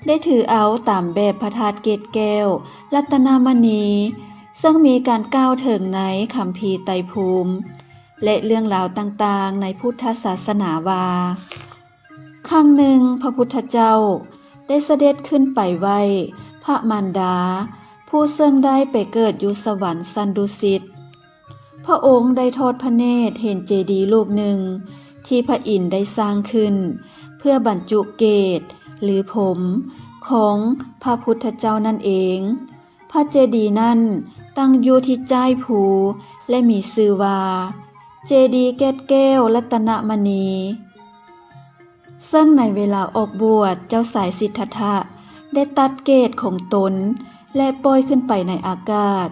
ໄດ້ຖືເອົາຕາມແບບພະທາດເກດແກ້ວລັດຕະນະມະນີ ເຊິ່ງມີການກ່າວເຖິງໃນຄຳພີໄຕພູມ ແລະ ເລື່ອງລາວຕ່າງໆໃນພຸດທະສາສະໜາວ່າ ຄັ້ງໜຶ່ງພະພຸດທະເຈົ້າໄດ້ສະເດັດຂຶ້ນໄປໄຫວ້ພະມານດາ ຜູ້ເຊິ່ງໄດ້ໄປເກີດຢູ່ສະຫວັນຊັ້ນດຸສິດ. ພະອົງໄດ້ທອດພະເນດເຫັນເຈດີລູກໜຶ່ງທີ່ພະອິນໄດ້ສ້າງຂຶ້ນເພື່ອບັນຈຸເກດ ຫຼື ຜົມຂອງພະພຸດທະເຈົ້ານັ້ນເອງ. ພະເຈດີນັ້ນຕັ້ງຢູ່ທີ່ຈ້າຍພູ ແລະ ມີຊື່ວ່າ ເຈດີແກດແກ້ວລັດຕະນະມະນີ ເຊິ່ງໃນເວລາອອກບວດ ເຈົ້າຊາຍສິດທັດຖະໄດ້ຕັດເກດຂອງຕົນ ແລະ ປ່ອຍຂຶ້ນໄປໃນອາກາດ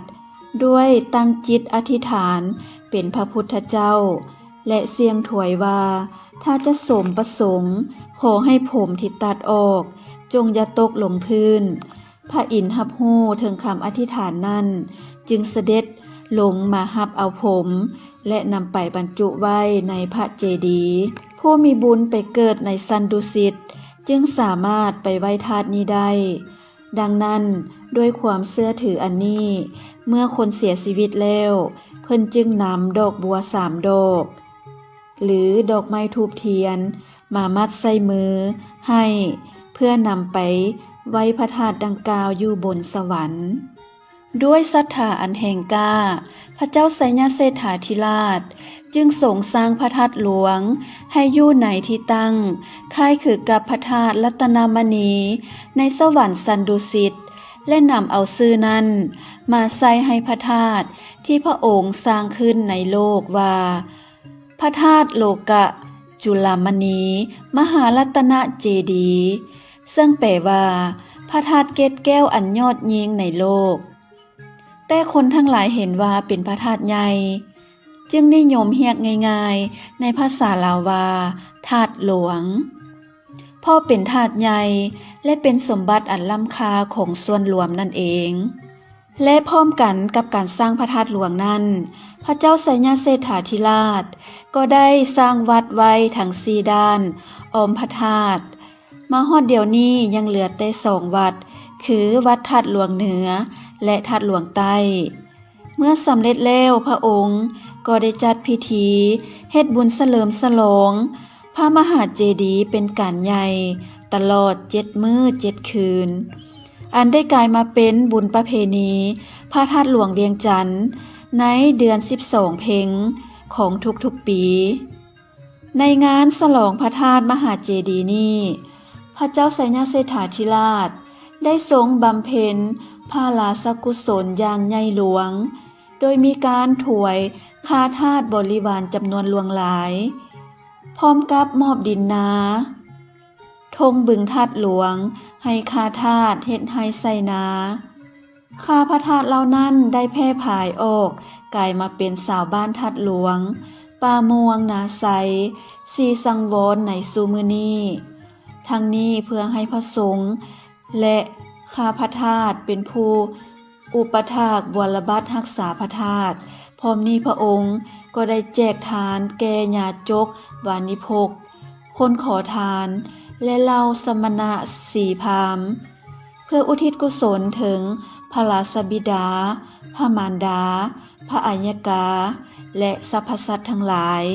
ດ້ວຍຕັ້ງຈິດອະທິຖານເປັນພະພຸດທະເຈົ້າ ແລະ ສ່ຽງທວາຍວ່າ ຖ້າຈະສົມປະສົງ ຂໍໃຫ້ຜົມທີ່ຕັດອອກ ຈົ່ງຢ່າຕົກລົງພື້ນ. ພະອິນຮັບຮູ້ເຖິງຄຳອະທິຖານນັ້ນ ຈຶ່ງສະເດັດລົງມາຮັບເອົາຜົມ ແລະ ນຳໄປບັນຈຸໄວ້ໃນພະເຈດີ. ຜູ້ມີບຸນໄປເກີດໃນຊັ້ນດຸສິດ ຈຶ່ງສາມາດໄປໄຫວ້ທາດນີ້ໄດ້. ດັ່ງນັ້ນ, ດ້ວຍຄວາມເຊື່ອຖືອັນນີ້, ເມື່ອຄົນເສຍຊີວິດແລ້ວ, ເພິ່ນຈຶ່ງນຳດອກບົວສາມດອກ ຫຼື ດອກໄມ້ທູບທຽນ ມາມັດໃສ່ມືໃຫ້ ເພື່ອນຳໄປໄຫວ້ພະທາດດັ່ງກ່າວຢູ່ບົນສະຫວັນ. ດ້ວຍສັດທາອັນແຮງກ້າ, ພະເຈົ້າໄຊຍະເສດຖາທິລາດ ຈຶ່ງຊົງສ້າງພະທາດຫຼວງໃຫ້ຢູ່ໃນທີ່ຕັ້ງຄ້າຍຄືກັບພະທາດລັດຕະນະມະນີໃນສະຫວັນຊັ້ນດຸສິດ ແລະ ນຳເອົາຊື່ນັ້ນມາໃສ່ໃຫ້ພະທາດທີ່ພະອົງສ້າງຂຶ້ນໃນໂລກວ່າ ພະທາດໂລກະຈຸລາມະນີມະຫາລັດຕະນະເຈດີ ເຊິ່ງແປວ່າ ພະທາດເກດແກ້ວອັນຍອດຍິ່ງໃນໂລກ. ແຕ່ຄົນທັງຫຼາຍເຫັນວ່າເປັນພະທາດໃຫຍ່ ຈຶ່ງນິຍົມຮຽກງ່າຍໆໃນພາສາລາວວ່າ ທາດຫຼວງ ເພາະເປັນທາດໃຫຍ່ ແລະ ເປັນສົມບັດອັນລ້ຳຄ່າຂອງສ່ວນລວມນັ້ນເອງ. ແລະ ພ້ອມກັນກັບການສ້າງພະທາດຫຼວງນັ້ນ, ພະເຈົ້າໄຊຍະເສດຖາທິລາດກໍໄດ້ສ້າງວັດໄວ້ທັງສີ່ດ້ານອ້ອມພະທາດ. ມາຮອດດຽວນີ້ຍັງເຫຼືອແຕ່ສອງວັດ ຄືວັດທາດຫຼວງເໜືອ ແລະ ທາດຫຼວງໃຕ້. ເມື່ອສຳເລັດແລ້ວ, ພະອົງກໍໄດ້ຈັດພິທີເຮັດບຸນສະເຫຼີມສະຫຼອງພະມະຫາເຈດີເປັນການໃຫຍ່ຕະຫຼອດເຈັດມື້ເຈັດຄືນ, ອັນໄດ້ກາຍມາເປັນບຸນປະເພນີພະທາດຫຼວງວຽງຈັນໃນເດືອນສິບສອງເພັງຂອງທຸກໆປີ. ໃນງານສະຫຼອງພະທາດມະຫາເຈດີນີ້, ພະເຈົ້າໄຊຍະເສດຖາທິລາດໄດ້ຊົງບຳເພັນພະລາຊະກຸສົນຢ່າງໃຫຍ່ຫຼວງ, ໂດຍມີການຖວາຍຂ້າທາດບໍລິວານຈຳນວນຫຼວງຫຼາຍ, ພ້ອມກັບມອບດິນນາ ທົ່ງບຶງທາດຫຼວງໃຫ້ຂ້າທາດເຮັດໄຮ່ໄຖນາ. ຂ້າພະທາດເຫຼົ່ານັ້ນໄດ້ແຜ່ຜາຍອອກກາຍມາເປັນຊາວບ້ານທາດຫຼວງ, ປ່າມ່ວງ, ນາໄຊ, ສີສັງວອນໃນສູ່ມື້ນີ້. ທັງນີ້ເພື່ອໃຫ້ພະສົງ ແລະ ຂ້າພະທາດເປັນຜູ້ອຸປະຖາກບົວລະບັດຮັກສາພະທາດ. ພ້ອມນີ້ພະອົງກໍໄດ້ແຈກທານແກ່ຍາຈົກ, ວານິພົກ, ຄົນຂໍທານ ແລະ ເຫຼົ່າສະມະນະສີພາມ ເພື່ອອຸທິດກຸສົນເຖິງພະລາຊະບິດາ, ພະມານດາ, ພະອາຍະກາ ແລະ ສັບພະສັດທັງຫຼາຍ.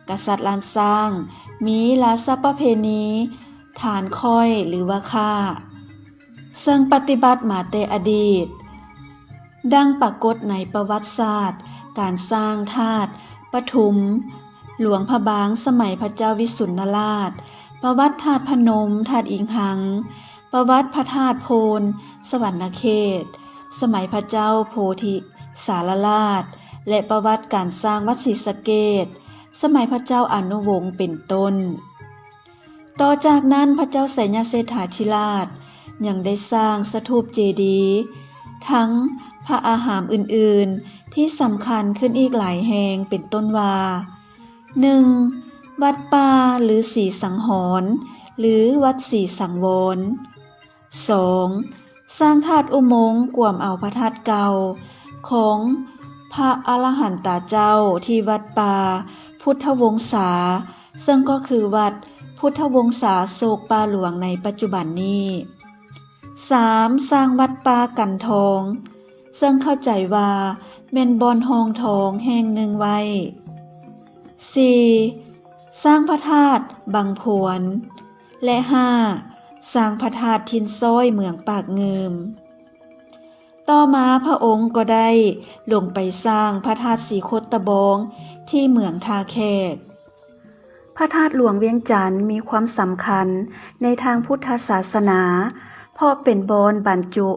ກະສັດລ້ານຊ້າງມີລາຊະປະເພນີທານຂ້ອຍ ຫຼືວ່າຂ້າ ເຊິ່ງປະຕິບັດມາແຕ່ອະດີດ. ດັ່ງປາກົດໃນປະຫວັດສາດການສ້າງທາດປະທຸມ ຫຼວງພະບາງສະໄໝພະເຈົ້າວິສຸນນະລາດ, ປະຫວັດທາດພະນົມ, ທາດອີງຮັງ, ປະຫວັດພະທາດໂພນ, ສະຫວັນນະເຂດ, ສະໄໝພະເຈົ້າໂພທິສາລະລາດ ແລະ ປະຫວັດການສ້າງວັດສີສະເກດ ສະໄໝພະເຈົ້າອານຸວົງ ເປັນຕົ້ນ. ຕໍ່ຈາກນັ້ນ ພະເຈົ້າໄຊຍະເສດຖາທິລາດຍັງໄດ້ສ້າງສະຖູບເຈດີ ທັງພະອາຮາມອື່ນໆ ທີ່ສຳຄັນຂຶ້ນອີກຫຼາຍແຫ່ງ ເປັນຕົ້ນວ່າ ໜຶ່ງ ວັດປ່າລືສີສັງຫອນ ຫຼື ວັດສີສັງວອນ. ສອງ ສ້າງທາດອຸໂມງກວມເອົາພະທາດເກົ່າຂອງພະອະລະຫັນຕາເຈົ້າທີ່ວັດປ່າພຸດທະວົງສາ, ເຊິ່ງກໍຄືວັດພຸດທະວົງສາໂສກປ່າຫຼວງໃນປັດຈຸບັນນີ້. ສາມ ສ້າງວັດປ່າກັນທອງ, ເຊິ່ງເຂົ້າໃຈວ່າແມ່ນບ່ອນຮ່ອງທອງແຫ່ງໜຶ່ງໄວ້. ສີ່ ສ້າງພະທາດບັງພວນ ແລະ ຫ້າ ສ້າງພະທາດຖິ່ນຊ້ອຍເມືອງປາກງື່ມ. ຕໍ່ມາພະອົງກໍໄດ້ລົງໄປສ້າງພະທາດສີໂຄດຕະບອງທີ່ເມືອງທ່າແຂກ. ພະທາດຫຼວງວຽງຈັນມີຄວາມສຳຄັນໃນທາງພຸດທະສາສະໜາ ເພາະເປັນບ່ອນບັນຈຸ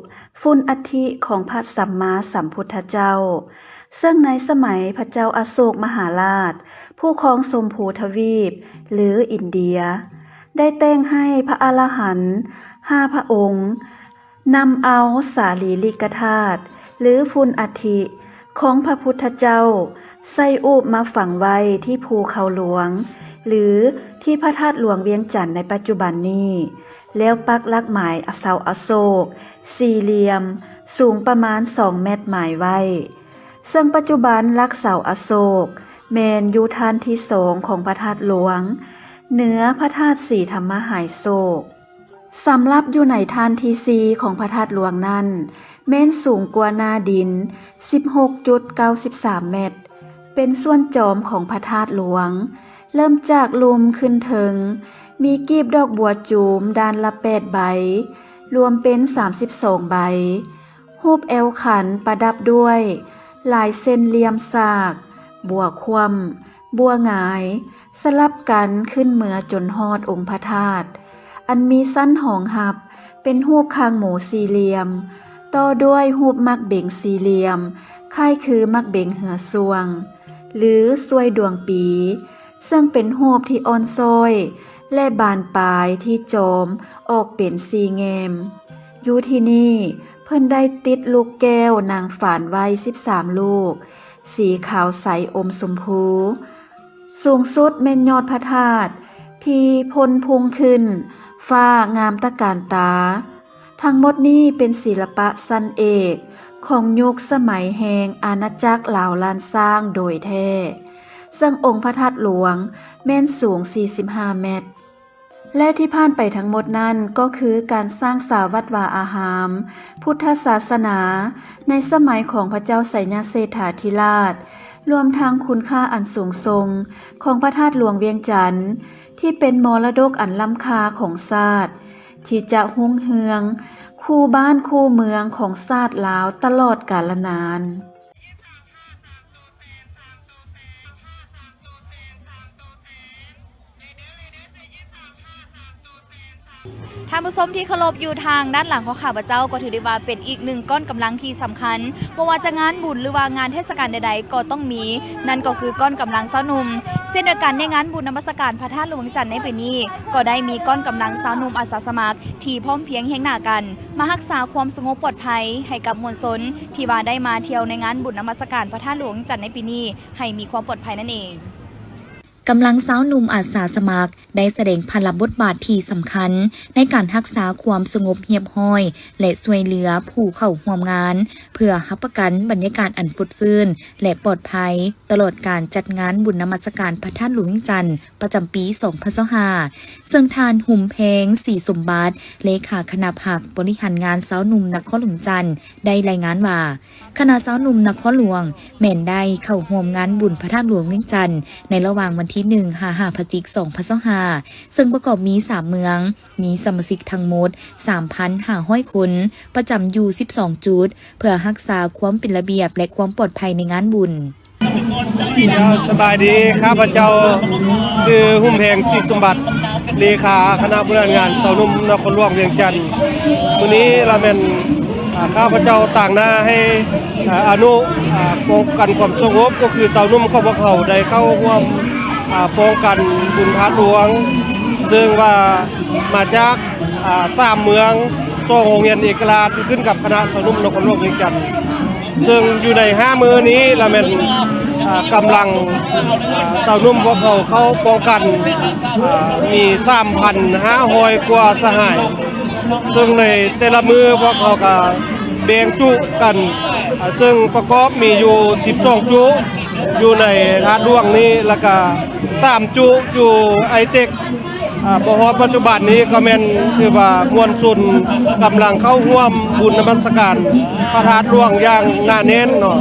ຝຸ່ນອັດຖິຂອງພະສຳມາສຳພຸດທະເຈົ້າ, ເຊິ່ງໃນສະໄໝພະເຈົ້າອະໂສກມະຫາລາດ ຜູ້ຄອງຊົມພູທະວີບ ຫຼື ອິນເດຍ ໄດ້ແຕ່ງໃຫ້ພະອະລະຫັນຫ້າພະອົງ ນຳເອົາສາລີລິກະທາດ ຫຼື ຝຸ່ນອັດຖິຂອງພະພຸດທະເຈົ້າ ໃສ່ອູບມາຝັງໄວ້ທີ່ພູເຂົາຫຼວງ ຫຼື ທີ່ພະທາດຫຼວງວຽງຈັນໃນປັດຈຸບັນນີ້, ແລ້ວປັກຫຼັກໝາຍເສົາອະໂສກສີ່ຫຼ່ຽມ ສູງປະມານສອງແມັດໝາຍໄວ້, ເຊິ່ງປັດຈຸບັນຫຼັກເສົາອະໂສກແມ່ນຢູ່ຖານທີສອງຂອງພະທາດຫຼວງ ເໜືອພະທາດສີທຳມະຫາຍໂສກ. ສຳລັບຢູ່ໃນຖານທີສີ່ຂອງພະທາດຫຼວງນັ້ນ ແມ່ນສູງກວ່າໜ້າດິນສິບຫົກຈຸດເກົ້າສິບສາມແມັດ, ເປັນສ່ວນຈອມຂອງພະທາດຫຼວງ. ເລີ່ມຈາກລຸ່ມຂຶ້ນເທິງ ມີກີບດອກບົວຈູມດ້ານລະແປດໃບ, ລວມເປັນສາມສິບສອງໃບ. ຮູບແອວຂັນປະດັບດ້ວຍລາຍເສັ້ນຫຼ່ຽມສາກ, ບົວຂວ້ຳ, ບົວຫງາຍ ສະຫຼັບກັນຂຶ້ນເມືອຈົນຮອດອົງພະທາດ ອັນມີຊັ້ນຮອງຮັບເປັນຮູບຄາງໝູສີ່ຫຼ່ຽມ, ຕໍ່ດ້ວຍຮູບໝາກເບັງສີ່ຫຼ່ຽມ ຄ້າຍຄືໝາກເບັງເຮືອຊ່ວງ ຫຼື ຊ່ວຍດວງປີ, ເຊິ່ງເປັນຮູບທີ່ອ່ອນຊ້ອຍ ແລະ ບານປາຍທີ່ຈອມອອກເປັນສີ່ແງ່ມ. ຢູ່ທີ່ນີ້ເພິ່ນໄດ້ຕິດລູກແກ້ວນາງຟານໄວ້ສິບສາມລູກ ສີຂາວໃສອົມຊົມພູ. ສູງສຸດແມ່ນຍອດພະທາດທີ່ພົ້ນພຸ່ງຂຶ້ນຟ້າງາມຕະການຕາ. ທັງໝົດນີ້ເປັນສິລະປະຊັ້ນເອກຂອງຍຸກສະໄໝແຫ່ງອານາຈັກລາວລ້ານຊ້າງໂດຍແທ້, ເຊິ່ງອົງພະທາດຫຼວງແມ່ນສູງສີ່ສິບຫ້າແມັດ. ແລະ ທີ່ຜ່ານໄປທັງໝົດນັ້ນກໍຄືການສ້າງສາວັດວາອາຮາມ, ພຸດທະສາສະໜາໃນສະໄໝຂອງພະເຈົ້າໄຊຍະເສດຖາທິລາດ, ລວມທັງຄຸນຄ່າອັນສູງສົ່ງຂອງພະທາດຫຼວງວຽງຈັນ ທີ່ເປັນມໍລະດົກອັນລ້ຳຄ່າຂອງຊາດ ທີ່ຈະຮຸ່ງເຮືອງຄູ່ບ້ານຄູ່ເມືອງຂອງຊາດລາວຕະຫຼອດກາລະນານ. ທ່ານຜູ້ຊົມທີ່ເຄົາລົບ, ຢູ່ທາງດ້ານຫຼັງຂອງຂ້າພະເຈົ້າກໍຖືໄດ້ວ່າເປັນອີກໜຶ່ງກ້ອນກຳລັງທີ່ສຳຄັນ, ບໍ່ວ່າຈະງານບຸນ ຫຼືວ່າງານເທດສະການໃດໆກໍຕ້ອງມີ, ນັ້ນກໍຄືກ້ອນກຳລັງຊາວໜຸ່ມ. ເຊັ່ນດຽວກັນ, ໃນງານບຸນນະມັດສະການພະທາດຫຼວງວຽງຈັນໃນປີນີ້ ກໍໄດ້ມີກ້ອນກຳລັງຊາວໜຸ່ມອາສາສະໝັກທີ່ພ້ອມພຽງຮຽງໜ້າກັນ ມາຮັກສາຄວາມສະຫງົບປອດໄພໃຫ້ກັບມວນຊົນ ທີ່ວ່າໄດ້ມາທ່ຽວໃນງານບຸນນະມັດສະການພະທາດຫຼວງວຽງຈັນໃນປີນີ້ ໃຫ້ມີຄວາມປອດໄພນັ້ນເອງ. ກຳລັງຊາວໜຸ່ມອາສາສະໝັກໄດ້ສະແດງພາລະບົດບາດທີ່ສຳຄັນໃນການຮັກສາຄວາມສະຫງົບຮຽບຮ້ອຍ ແລະ ຊ່ວຍເຫຼືອຜູ້ເຂົ້າຮ່ວມງານ ເພື່ອຮັບປະກັນບັນຍາກາດອັນຟົດຟື້ນ ແລະ ປອດໄພ ຕະຫຼອດການຈັດງານບຸນນະມັດສະການພະທາດຫຼວງວຽງຈັນ ປະຈຳປີສອງພັນຊາວຫ້າ ເຊິ່ງທ່ານ ຫຸມແພງ ສີສົມບັດ ເລຂາຄະນະພັກບໍລິຫານງານຊາວໜຸ່ມນະຄອນຫຼວງວຽງຈັນ ໄດ້ລາຍງານວ່າ ຄະນະຊາວໜຸ່ມນະຄອນຫຼວງແມ່ນໄດ້ເຂົ້າຮ່ວມງານບຸນພະທາດຫຼວງວຽງຈັນ ໃນລະຫວ່າງວັນທີໜຶ່ງ ຫາ ຫ້າ ພະຈິກ ສອງພັນຊາວຫ້າ ເຊິ່ງປະກອບມີສາມເມືອງ, ມີສະມາຊິກທັງໝົດ ສາມພັນຫ້າຮ້ອຍຄົນ ປະຈຳຢູ່ສິບສອງຈຸດ ເພື່ອຮັກສາຄວາມເປັນລະບຽບ ແລະ ຄວາມປອດໄພໃນງານບຸນ. ເຈົ້າ ສະບາຍດີ, ຂ້າພະເຈົ້າຊື່ ຫຸມແພງ ສີສົມບັດ ເລຂາຄະນະບໍລິຫານງານຊາວໜຸ່ມນະຄອນຫຼວງວຽງຈັນ. ມື້ນີ້ລະແມ່ນ ຂ້າພະເຈົ້າຕາງໜ້າໃຫ້ ອາ ອະນຸ ອາ ປ້ອງກັນຄວາມສະຫງົບ ກໍຄືຊາວໜຸ່ມຂອງພວກເຮົາໄດ້ເຂົ້າຮ່ວມ ອາ ປ້ອງກັນບຸນທາດຫຼວງ ເຊິ່ງວ່າມາຈາກ ອາ ສາມເມືອງ ສອງໂຮງຮຽນເອກະລາດ ທີ່ຂຶ້ນກັບຄະນະຊາວໜຸ່ມນະຄອນຫຼວງວຽງຈັນ ເຊິ່ງຢູ່ໃນຫ້າມື້ນີ້ລະແມ່ນ ອາ ກຳລັງ ອາ ຊາວໜຸ່ມພວກເຮົາເຂົ້າປ້ອງກັນ ອາ ມີສາມພັນຫ້າຮ້ອຍກວ່າສະຫາຍ ເຊິ່ງໃນແຕ່ລະມື້ພວກເຮົາກະແບ່ງຈຸກັນ ອາ ເຊິ່ງປະກອບມີຢູ່ສິບສອງຈຸ ຢູ່ໃນທາດຫຼວງນີ້ ລະກະສາມຈຸຢູ່ໄອເຕັກ ອາ ມາຮອດປັດຈຸບັນນີ້ກໍແມ່ນຖືວ່າມວນຊົນກຳລັງເຂົ້າຮ່ວມບຸນນະມັດສະການພະທາດຫຼວງຢ່າງໜາແໜ້ນເນາະ.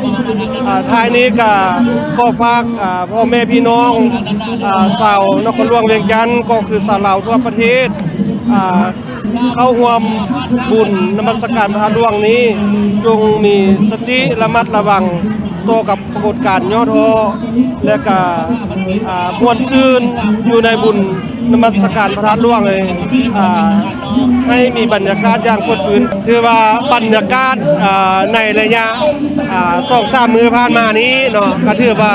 ອາ ທ້າຍນີ້ກະຂໍຝາກ ອາ ພໍ່ແມ່ພີ່ນ້ອງ ອາ ຊາວນະຄອນຫຼວງວຽງຈັນ ກໍຄືຊາວລາວທົ່ວປະເທດ ອາ ເຂົ້າຮ່ວມບຸນນະມັດສະການພະທາດຫຼວງນີ້ ຈົ່ງມີສະຕິລະມັດລະວັງຕໍ່ກັບປາກົດການຫຍໍ້ທໍ້ ແລະກະ ອາ ມ່ວນຊື່ນຢູ່ໃນບຸນນະມັດສະການພະທາດຫຼວງເລີຍ ອາ ໃຫ້ມີບັນຍາກາດຢ່າງຟົດຟື້ນ. ຖືວ່າບັນຍາກາດ ອາ ໃນໄລຍະ ອາ ສອງສາມມື້ຜ່ານມານີ້ເນາະ ກະຖືວ່າ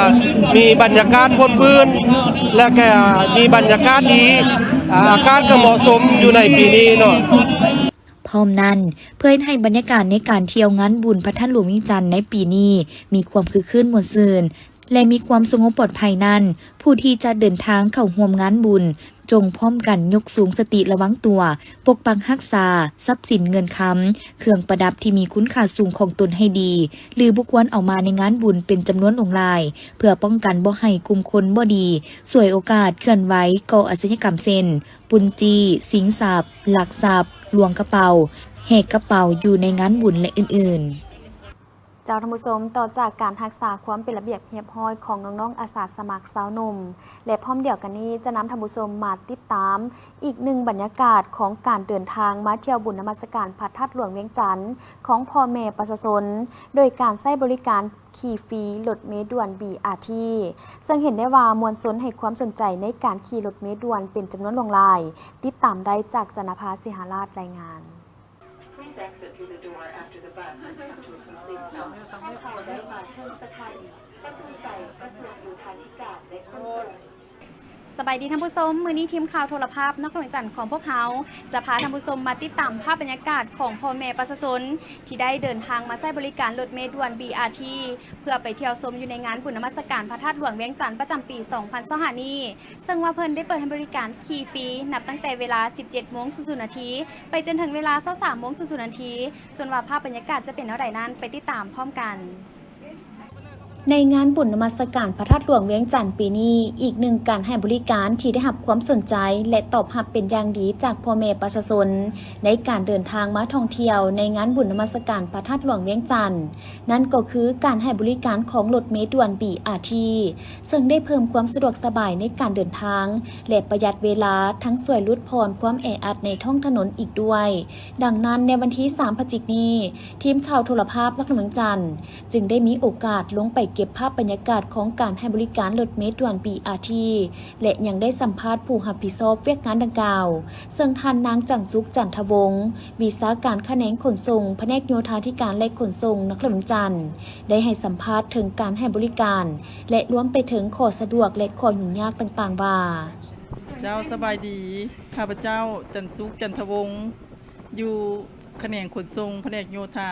ມີບັນຍາກາດຟົດຟື້ນ ແລະກະມີບັນຍາກາດດີ ອາ ອາກາດກະເໝາະສົມຢູ່ໃນປີນີ້ເນາະ. ພ້ອມນັ້ນ, ເພື່ອເຮັດໃຫ້ບັນຍາກາດໃນການທ່ຽວງານບຸນພະທາດຫຼວງວຽງຈັນໃນປີນີ້ມີຄວາມຄຶກຄື້ນມ່ວນຊື່ນ ແລະ ມີຄວາມສະຫງົບປອດໄພນັ້ນ, ຜູ້ທີ່ຈະເດີນທາງເຂົ້າຮ່ວມງານບຸນ ຈົ່ງພ້ອມກັນຍົກສູງສະຕິລະວັງຕົວ, ປົກປັກຮັກສາຊັບສິນເງິນຄຳ, ເຄື່ອງປະດັບທີ່ມີຄຸນຄ່າສູງຂອງຕົນໃຫ້ດີ ຫຼື ບໍ່ຄວນເອົາມາໃນງານບຸນເປັນຈຳນວນຫຼວງຫຼາຍ, ເພື່ອປ້ອງກັນບໍ່ໃຫ້ກຸ່ມຄົນບໍ່ດີສວຍໂອກາດເຄື່ອນໄຫວກໍ່ອາຊະຍາກຳ ເຊັ່ນ ປຸ້ນຈີ້, ຊິງຊັບ, ລັກຊັບ, ລວງກະເປົາ, ແຫກກະເປົາຢູ່ໃນງານບຸນ ແລະ ອື່ນໆ. ເຈົ້າທ່ານຜູ້ຊົມ, ຕໍ່ຈາກການຮັກສາຄວາມເປັນລະບຽບຮຽບຮ້ອຍຂອງນ້ອງໆອາສາສະໝັກຊາວໜຸ່ມ ແລະ ພ້ອມດຽວກັນນີ້ຈະນຳທ່ານຜູ້ຊົມມາຕິດຕາມອີກໜຶ່ງບັນຍາກາດຂອງການເດີນທາງມາທ່ຽວບຸນນະມັດສະການພະທາດຫຼວງວຽງຈັນຂອງພໍ່ແມ່ປະຊາຊົນ ໂດຍການໃຊ້ບໍລິການຂີ່ຟຣີລົດເມດ່ວນ ບີອາທີ ເຊິ່ງເຫັນໄດ້ວ່າມວນຊົນໃຫ້ຄວາມສົນໃຈໃນການຂີ່ລົດເມດ່ວນເປັນຈຳນວນຫຼວງຫຼາຍ. ຕິດຕາມໄດ້ຈາກ ຈັນນະພາ ສີຫາລາດ ລາຍງານ. Please exit through the door after the bus has come to a complete stop. ສະບາຍດີທ່ານຜູ້ຊົມ, ມື້ນີ້ທີມຂ່າວໂທລະພາບນະຄອນຫຼວງວຽງຈັນຂອງພວກເຮົາ ຈະພາທ່ານຜູ້ຊົມມາຕິດຕາມພາບບັນຍາກາດຂອງພໍ່ແມ່ປະຊາຊົນ ທີ່ໄດ້ເດີນທາງມາໃຊ້ບໍລິການລົດເມດ່ວນ ບີອາທີ ເພື່ອໄປທ່ຽວຊົມຢູ່ໃນງານບຸນນະມັດສະການພະທາດຫຼວງວຽງຈັນປະຈຳປີສອງພັນຊາວຫ້ານີ້. ເຊິ່ງວ່າເພິ່ນໄດ້ເປີດໃຫ້ບໍລິການຂີ່ຟຣີ ນັບຕັ້ງແຕ່ເວລາສິບເຈັດໂມງສູນນາທີ ໄປຈົນເຖິງເວລາຊາວສາມໂມງສູນນາທີ. ສ່ວນວ່າພາບບັນຍາກາດຈະເປັນແນວໃດນັ້ນ ໄປຕິດຕາມພ້ອມກັນ. ໃນງານບຸນນະມັດສະການພະທາດຫຼວງວຽງຈັນປີນີ້, ອີກໜຶ່ງການໃຫ້ບໍລິການທີ່ໄດ້ຮັບຄວາມສົນໃຈ ແລະ ຕອບຮັບເປັນຢ່າງດີຈາກພໍ່ແມ່ປະຊາຊົນ ໃນການເດີນທາງມາທ່ອງທ່ຽວໃນງານບຸນນະມັດສະການພະທາດຫຼວງວຽງຈັນ ນັ້ນກໍຄືການໃຫ້ບໍລິການຂອງລົດເມດ່ວນ ບີອາທີ ເຊິ່ງໄດ້ເພີ່ມຄວາມສະດວກສະບາຍໃນການເດີນທາງ ແລະ ປະຢັດເວລາ, ທັງຊ່ວຍຫຼຸດຜ່ອນຄວາມແອອັດໃນທ້ອງຖະໜົນອີກດ້ວຍ. ດັ່ງນັ້ນ, ໃນວັນທີສາມພະຈິກນີ້, ທີມຂ່າວໂທລະພາບນະຄອນຫຼວງວຽງຈັນ ຈຶ່ງໄດ້ມີໂອກາດລົງໄປເກັບພາບບັນຍາກາດຂອງການໃຫ້ບໍລິການລົດເມດ່ວນ ບີອາທີ ແລະ ຍັງໄດ້ສຳພາດຜູ້ຮັບຜິດຊອບວຽກງານດັ່ງກ່າວ, ເຊິ່ງທ່ານນາງ ຈັນສຸກ ຈັນທະວົງ ວິຊາການຂະແໜງຂົນສົ່ງ ພະແນກໂຍທາທິການ ແລະ ຂົນສົ່ງ ນະຄອນຫຼວງວຽງຈັນ ໄດ້ໃຫ້ສຳພາດເຖິງການໃຫ້ບໍລິການ ແລະ ລວມໄປເຖິງຂໍ້ສະດວກ ແລະ ຂໍ້ຫຍຸ້ງຍາກຕ່າງໆວ່າ. ເຈົ້າ, ສະບາຍດີ. ຂ້າພະເຈົ້າ ຈັນສຸກ ຈັນທະວົງ ຢູ່ຂະແໜງຂົນສົ່ງ ພະແນກໂຍທາ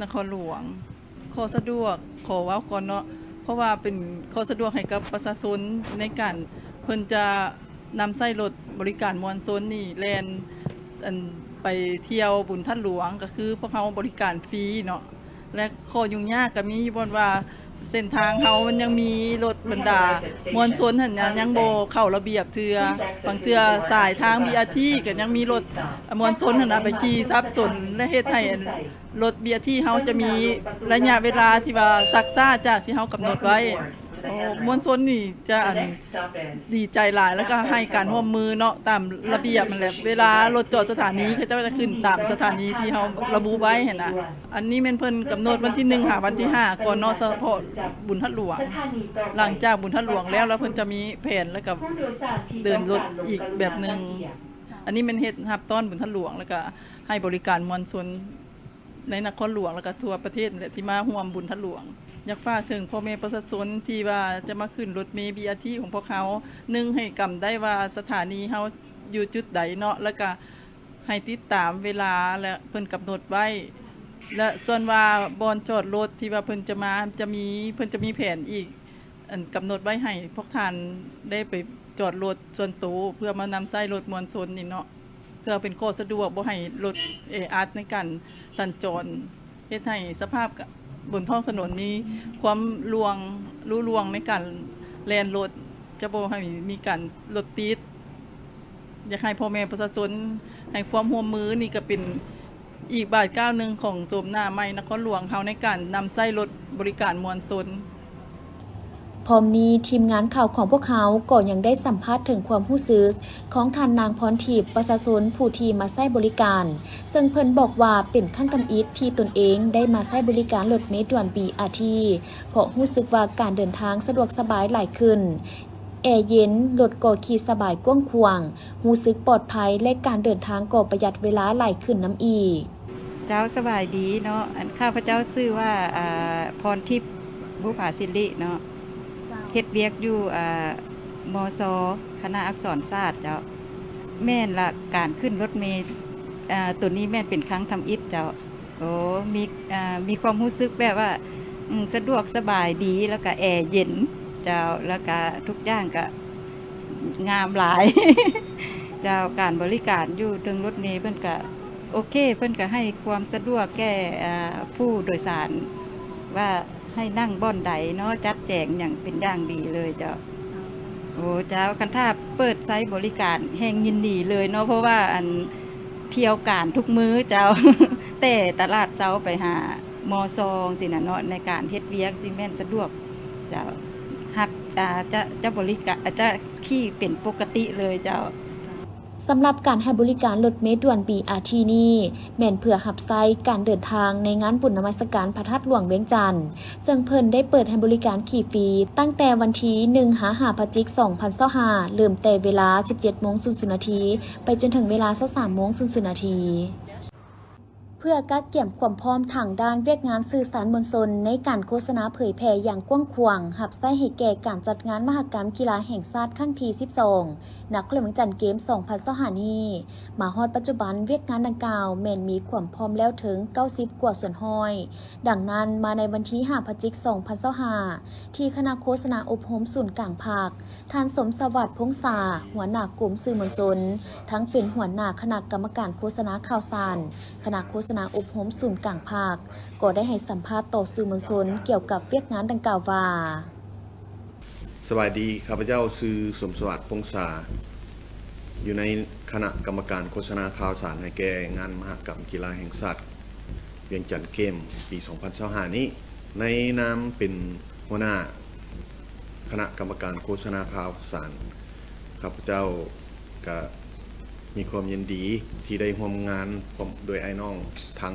ນະຄອນຫຼວງ. ຂໍ້ສະດວກ ຂໍເວົ້າກ່ອນເນາະ, ເພາະວ່າເປັນຂໍ້ສະດວກໃຫ້ກັບປະຊາຊົນໃນການເພິ່ນຈະນຳໃຊ້ລົດບໍລິການມວນຊົນນີ້ແລ່ນ ອັນ ໄປທ່ຽວບຸນທາດຫຼວງ, ກໍຄືພວກເຮົາບໍລິການຟຣີເນາະ. ແລະ ຂໍ້ຫຍຸ້ງຍາກກໍມີຢູ່ບ່ອນວ່າ ເສັ້ນທາງເຮົາມັນຍັງມີລົດບັນດາມວນຊົນຫັ້ນນະ ຍັງບໍ່ເຂົ້າລະບຽບເທື່ອ. ບາງເທື່ອສາຍທາງ ບີອາທີ ກໍຍັງມີລົດມວນຊົນຫັ້ນນະໄປຂີ່ສັບສົນ ແລະ ເຮັດໃຫ້ ລົດ ບີອາທີ ເຮົາຈະມີໄລຍະເວລາທີ່ວ່າຊັກຊ້າຈາກທີ່ເຮົາກຳນົດໄວ້. ໂອ້ ມວນຊົນນີ້ຈະ ອັນ ດີໃຈຫຼາຍ ແລ້ວກໍໃຫ້ການຮ່ວມມືເນາະ ຕາມລະບຽບຫັ້ນແຫຼະ. ເວລາລົດຈອດສະຖານີ ເຂົາເຈົ້າຈະຂຶ້ນຕາມສະຖານີທີ່ເຮົາລະບຸໄວ້ຫັ້ນນະ. ອັນນີ້ແມ່ນເພິ່ນກຳນົດວັນທີໜຶ່ງຫາວັນທີຫ້າກ່ອນເນາະ ສະເພາະບຸນທາດຫຼວງ. ຫຼັງຈາກບຸນທາດຫຼວງແລ້ວ ແລ້ວເພິ່ນຈະມີແຜນ ແລ້ວກໍເດີນລົດອີກແບບໜຶ່ງ. ອັນນີ້ແມ່ນເຮັດຮັບຕ້ອນບຸນທາດຫຼວງ ແລ້ວກໍໃຫ້ບໍລິການມວນຊົນ ໃນນະຄອນຫຼວງ ແລ້ວກະທົ່ວປະເທດນີ້ແຫຼະ ທີ່ມາຮ່ວມບຸນທາດຫຼວງ. ຢາກຝາກເຖິງພໍ່ແມ່ປະຊາຊົນທີ່ວ່າຈະມາຂຶ້ນລົດເມບີອາທີຂອງພວກເຮົາ, ໜຶ່ງ ໃຫ້ກຳໄດ້ວ່າສະຖານີເຮົາຢູ່ຈຸດໃດເນາະ, ແລ້ວກະໃຫ້ຕິດຕາມເວລາ ແລະ ເພິ່ນກຳນົດໄວ້ ແລະ ສ່ວນວ່າບ່ອນຈອດລົດທີ່ວ່າເພິ່ນຈະມາ ຈະມີ ເພິ່ນຈະມີແຜນອີກ ອັນ ກຳນົດໄວ້ໃຫ້ພວກທ່ານໄດ້ໄປຈອດລົດສ່ວນໂຕ ເພື່ອມານຳໃຊ້ລົດມວນຊົນນີ້ເນາະ. ເພື່ອເປັນຂໍ້ສະດວກ ບໍ່ໃຫ້ລົດແອອັດໃນການສັນຈອນ, ເຮັດໃຫ້ສະພາບ ກະ ບົນທ້ອງຖະໜົນມີຄວາມລ່ວງ ລຸລ່ວງໃນການແລ່ນລົດ, ຈະບໍ່ໃຫ້ມີການລົດຕິດ. ຢາກໃຫ້ພໍ່ແມ່ປະຊາຊົນໃຫ້ຄວາມຮ່ວມມື, ນີ້ກະເປັນອີກບາດກ້າວໜຶ່ງຂອງໂສມໜ້າໃໝ່ນະຄອນຫຼວງເຮົາໃນການນຳໃຊ້ລົດບໍລິການມວນຊົນ. ພ້ອມນີ້ ທີມງານຂ່າວຂອງພວກເຮົາກໍຍັງໄດ້ສຳພາດເຖິງຄວາມຮູ້ສຶກຂອງທ່ານນາງ ພອນທິບ ປະຊາຊົນຜູ້ທີ່ມາໃຊ້ບໍລິການ, ເຊິ່ງເພິ່ນບອກວ່າເປັນຄັ້ງທຳອິດທີ່ຕົນເອງໄດ້ມາໃຊ້ບໍລິການລົດເມດ່ວນບີອາທີ ເພາະຮູ້ສຶກວ່າການເດີນທາງສະດວກສະບາຍຫຼາຍຂຶ້ນ, ແອເຢັນ, ລົດກໍຂີ່ສະບາຍກວ້າງຂວາງ, ຮູ້ສຶກປອດໄພ ແລະ ການເດີນທາງກໍປະຢັດເວລາຫຼາຍຂຶ້ນນຳອີກ. ເຈົ້າ ສະບາຍດີເນາະ. ອັນ ຂ້າພະເຈົ້າຊື່ວ່າ ອ່າ ພອນທິບ ບຸພາສິລິເນາະ. ເຈົ້າ ເຮັດວຽກຢູ່ ອ່າ ມຊ ຄະນະອັກສອນສາດເຈົ້າ. ແມ່ນລະ ການຂຶ້ນລົດເມ ອ່າ ໂຕນີ້ແມ່ນເປັນຄັ້ງທຳອິດເຈົ້າ. ໂອ້ ມີ ອ່າ ມີຄວາມຮູ້ສຶກແບບວ່າ ອືມ ສະດວກສະບາຍດີ ແລ້ວກະແອເຢັນເຈົ້າ, ແລ້ວກະທຸກຢ່າງກະ ງາມຫຼາຍ ເຈົ້າ. ການບໍລິການຢູ່ເທິງລົດເມເພິ່ນກະໂອເຄ, ເພິ່ນກະໃຫ້ຄວາມສະດວກແກ່ ອ່າ ຜູ້ໂດຍສານ ວ່າໃຫ້ນັ່ງບ່ອນໃດເນາະ, ຈັດແຈງຫຍັງເປັນຢ່າງດີເລີຍເຈົ້າ. ໂອ້ ເຈົ້າ, ຄັນຖ້າເປີດໃຊ້ບໍລິການແຮ່ງຍິນດີເລີຍເນາະ, ເພາະວ່າ ອັນ ທ່ຽວການທຸກມື້ເຈົ້າ ແຕ່ຕະຫຼາດເຊົ້າໄປຫາ ມຊ ຊີ້ນະເນາະ, ໃນການເຮັດວຽກຊີ້ແມ່ນສະດວກເຈົ້າ. ຮັບ ອ່າ ຈະ ຈະບໍລິການ ຈະຂີ່ເປັນປົກກະຕິເລີຍເຈົ້າ. ສຳລັບການໃຫ້ບໍລິການລົດເມດ່ວນບີອາທີນີ້ ແມ່ນເພື່ອຮັບໃຊ້ການເດີນທາງໃນງານບຸນນະມັດສະການພະທາດຫຼວງວຽງຈັນ, ເຊິ່ງເພິ່ນໄດ້ເປີດໃຫ້ບໍລິການຂີ່ຟຣີຕັ້ງແຕ່ວັນທີໜຶ່ງ ຫາ ຫ້າ ພະຈິກ ສອງພັນຊາວຫ້າ ເລີ່ມແຕ່ເວລາສິບເຈັດໂມງສູນນາທີ ໄປຈົນເຖິງເວລາຊາວສາມໂມງສູນນາທີ. ເພື່ອກະກຽມຄວາມພ້ອມທາງດ້ານວຽກງານສື່ສານມວນຊົນໃນການໂຄສະນາເຜີຍແຜ່ຢ່າງກວ້າງຂວາງ, ຮັບໃຊ້ໃຫ້ແກ່ການຈັດງານມະຫະກຳກິລາແຫ່ງຊາດຄັ້ງທີສິບສອງ ນະຄອນຫຼວງວຽງຈັນເກມສອງພັນຊາວຫ້ານີ້, ມາຮອດປັດຈຸບັນວຽກງານດັ່ງກ່າວແມ່ນມີຄວາມພ້ອມແລ້ວເຖິງເກົ້າສິບກວ່າສ່ວນຮ້ອຍ. ດັ່ງນັ້ນ, ມາໃນວັນທີຫ້າ ພະຈິກ ສອງພັນຊາວຫ້າ ທີ່ຄະນະໂຄສະນາອົບຮົມສູນກາງພັກ, ທ່ານ ສົມສະຫວັດ ພົງສາ ຫົວໜ້າກົມສື່ມວນຊົນ, ທັງເປັນຫົວໜ້າຄະນະກຳມະການໂຄສະນາຂ່າວສານ ຄະນະໂຄສະນາອົບຮົມສູນກາງພັກ ກໍໄດ້ໃຫ້ສຳພາດຕໍ່ສື່ມວນຊົນກ່ຽວກັບວຽກງານດັ່ງກ່າວວ່າ: ສະບາຍດີ, ຂ້າພະເຈົ້າຊື່ ສົມສະຫວັດ ພົງສາ, ຢູ່ໃນຄະນະກຳມະການໂຄສະນາຂ່າວສານໃຫ້ແກ່ງານມະຫະກຳກິລາແຫ່ງຊາດວຽງຈັນເກມປີສອງພັນຊາວຫ້ານີ້ ໃນນາມເປັນຫົວໜ້າ ຄະນະກຳມະການໂຄສະນາຂ່າວສານ, ຂ້າພະເຈົ້າກະມີຄວາມຍິນດີທີ່ໄດ້ຮ່ວມງານພ້ອມດ້ວຍອ້າຍນ້ອງທັງ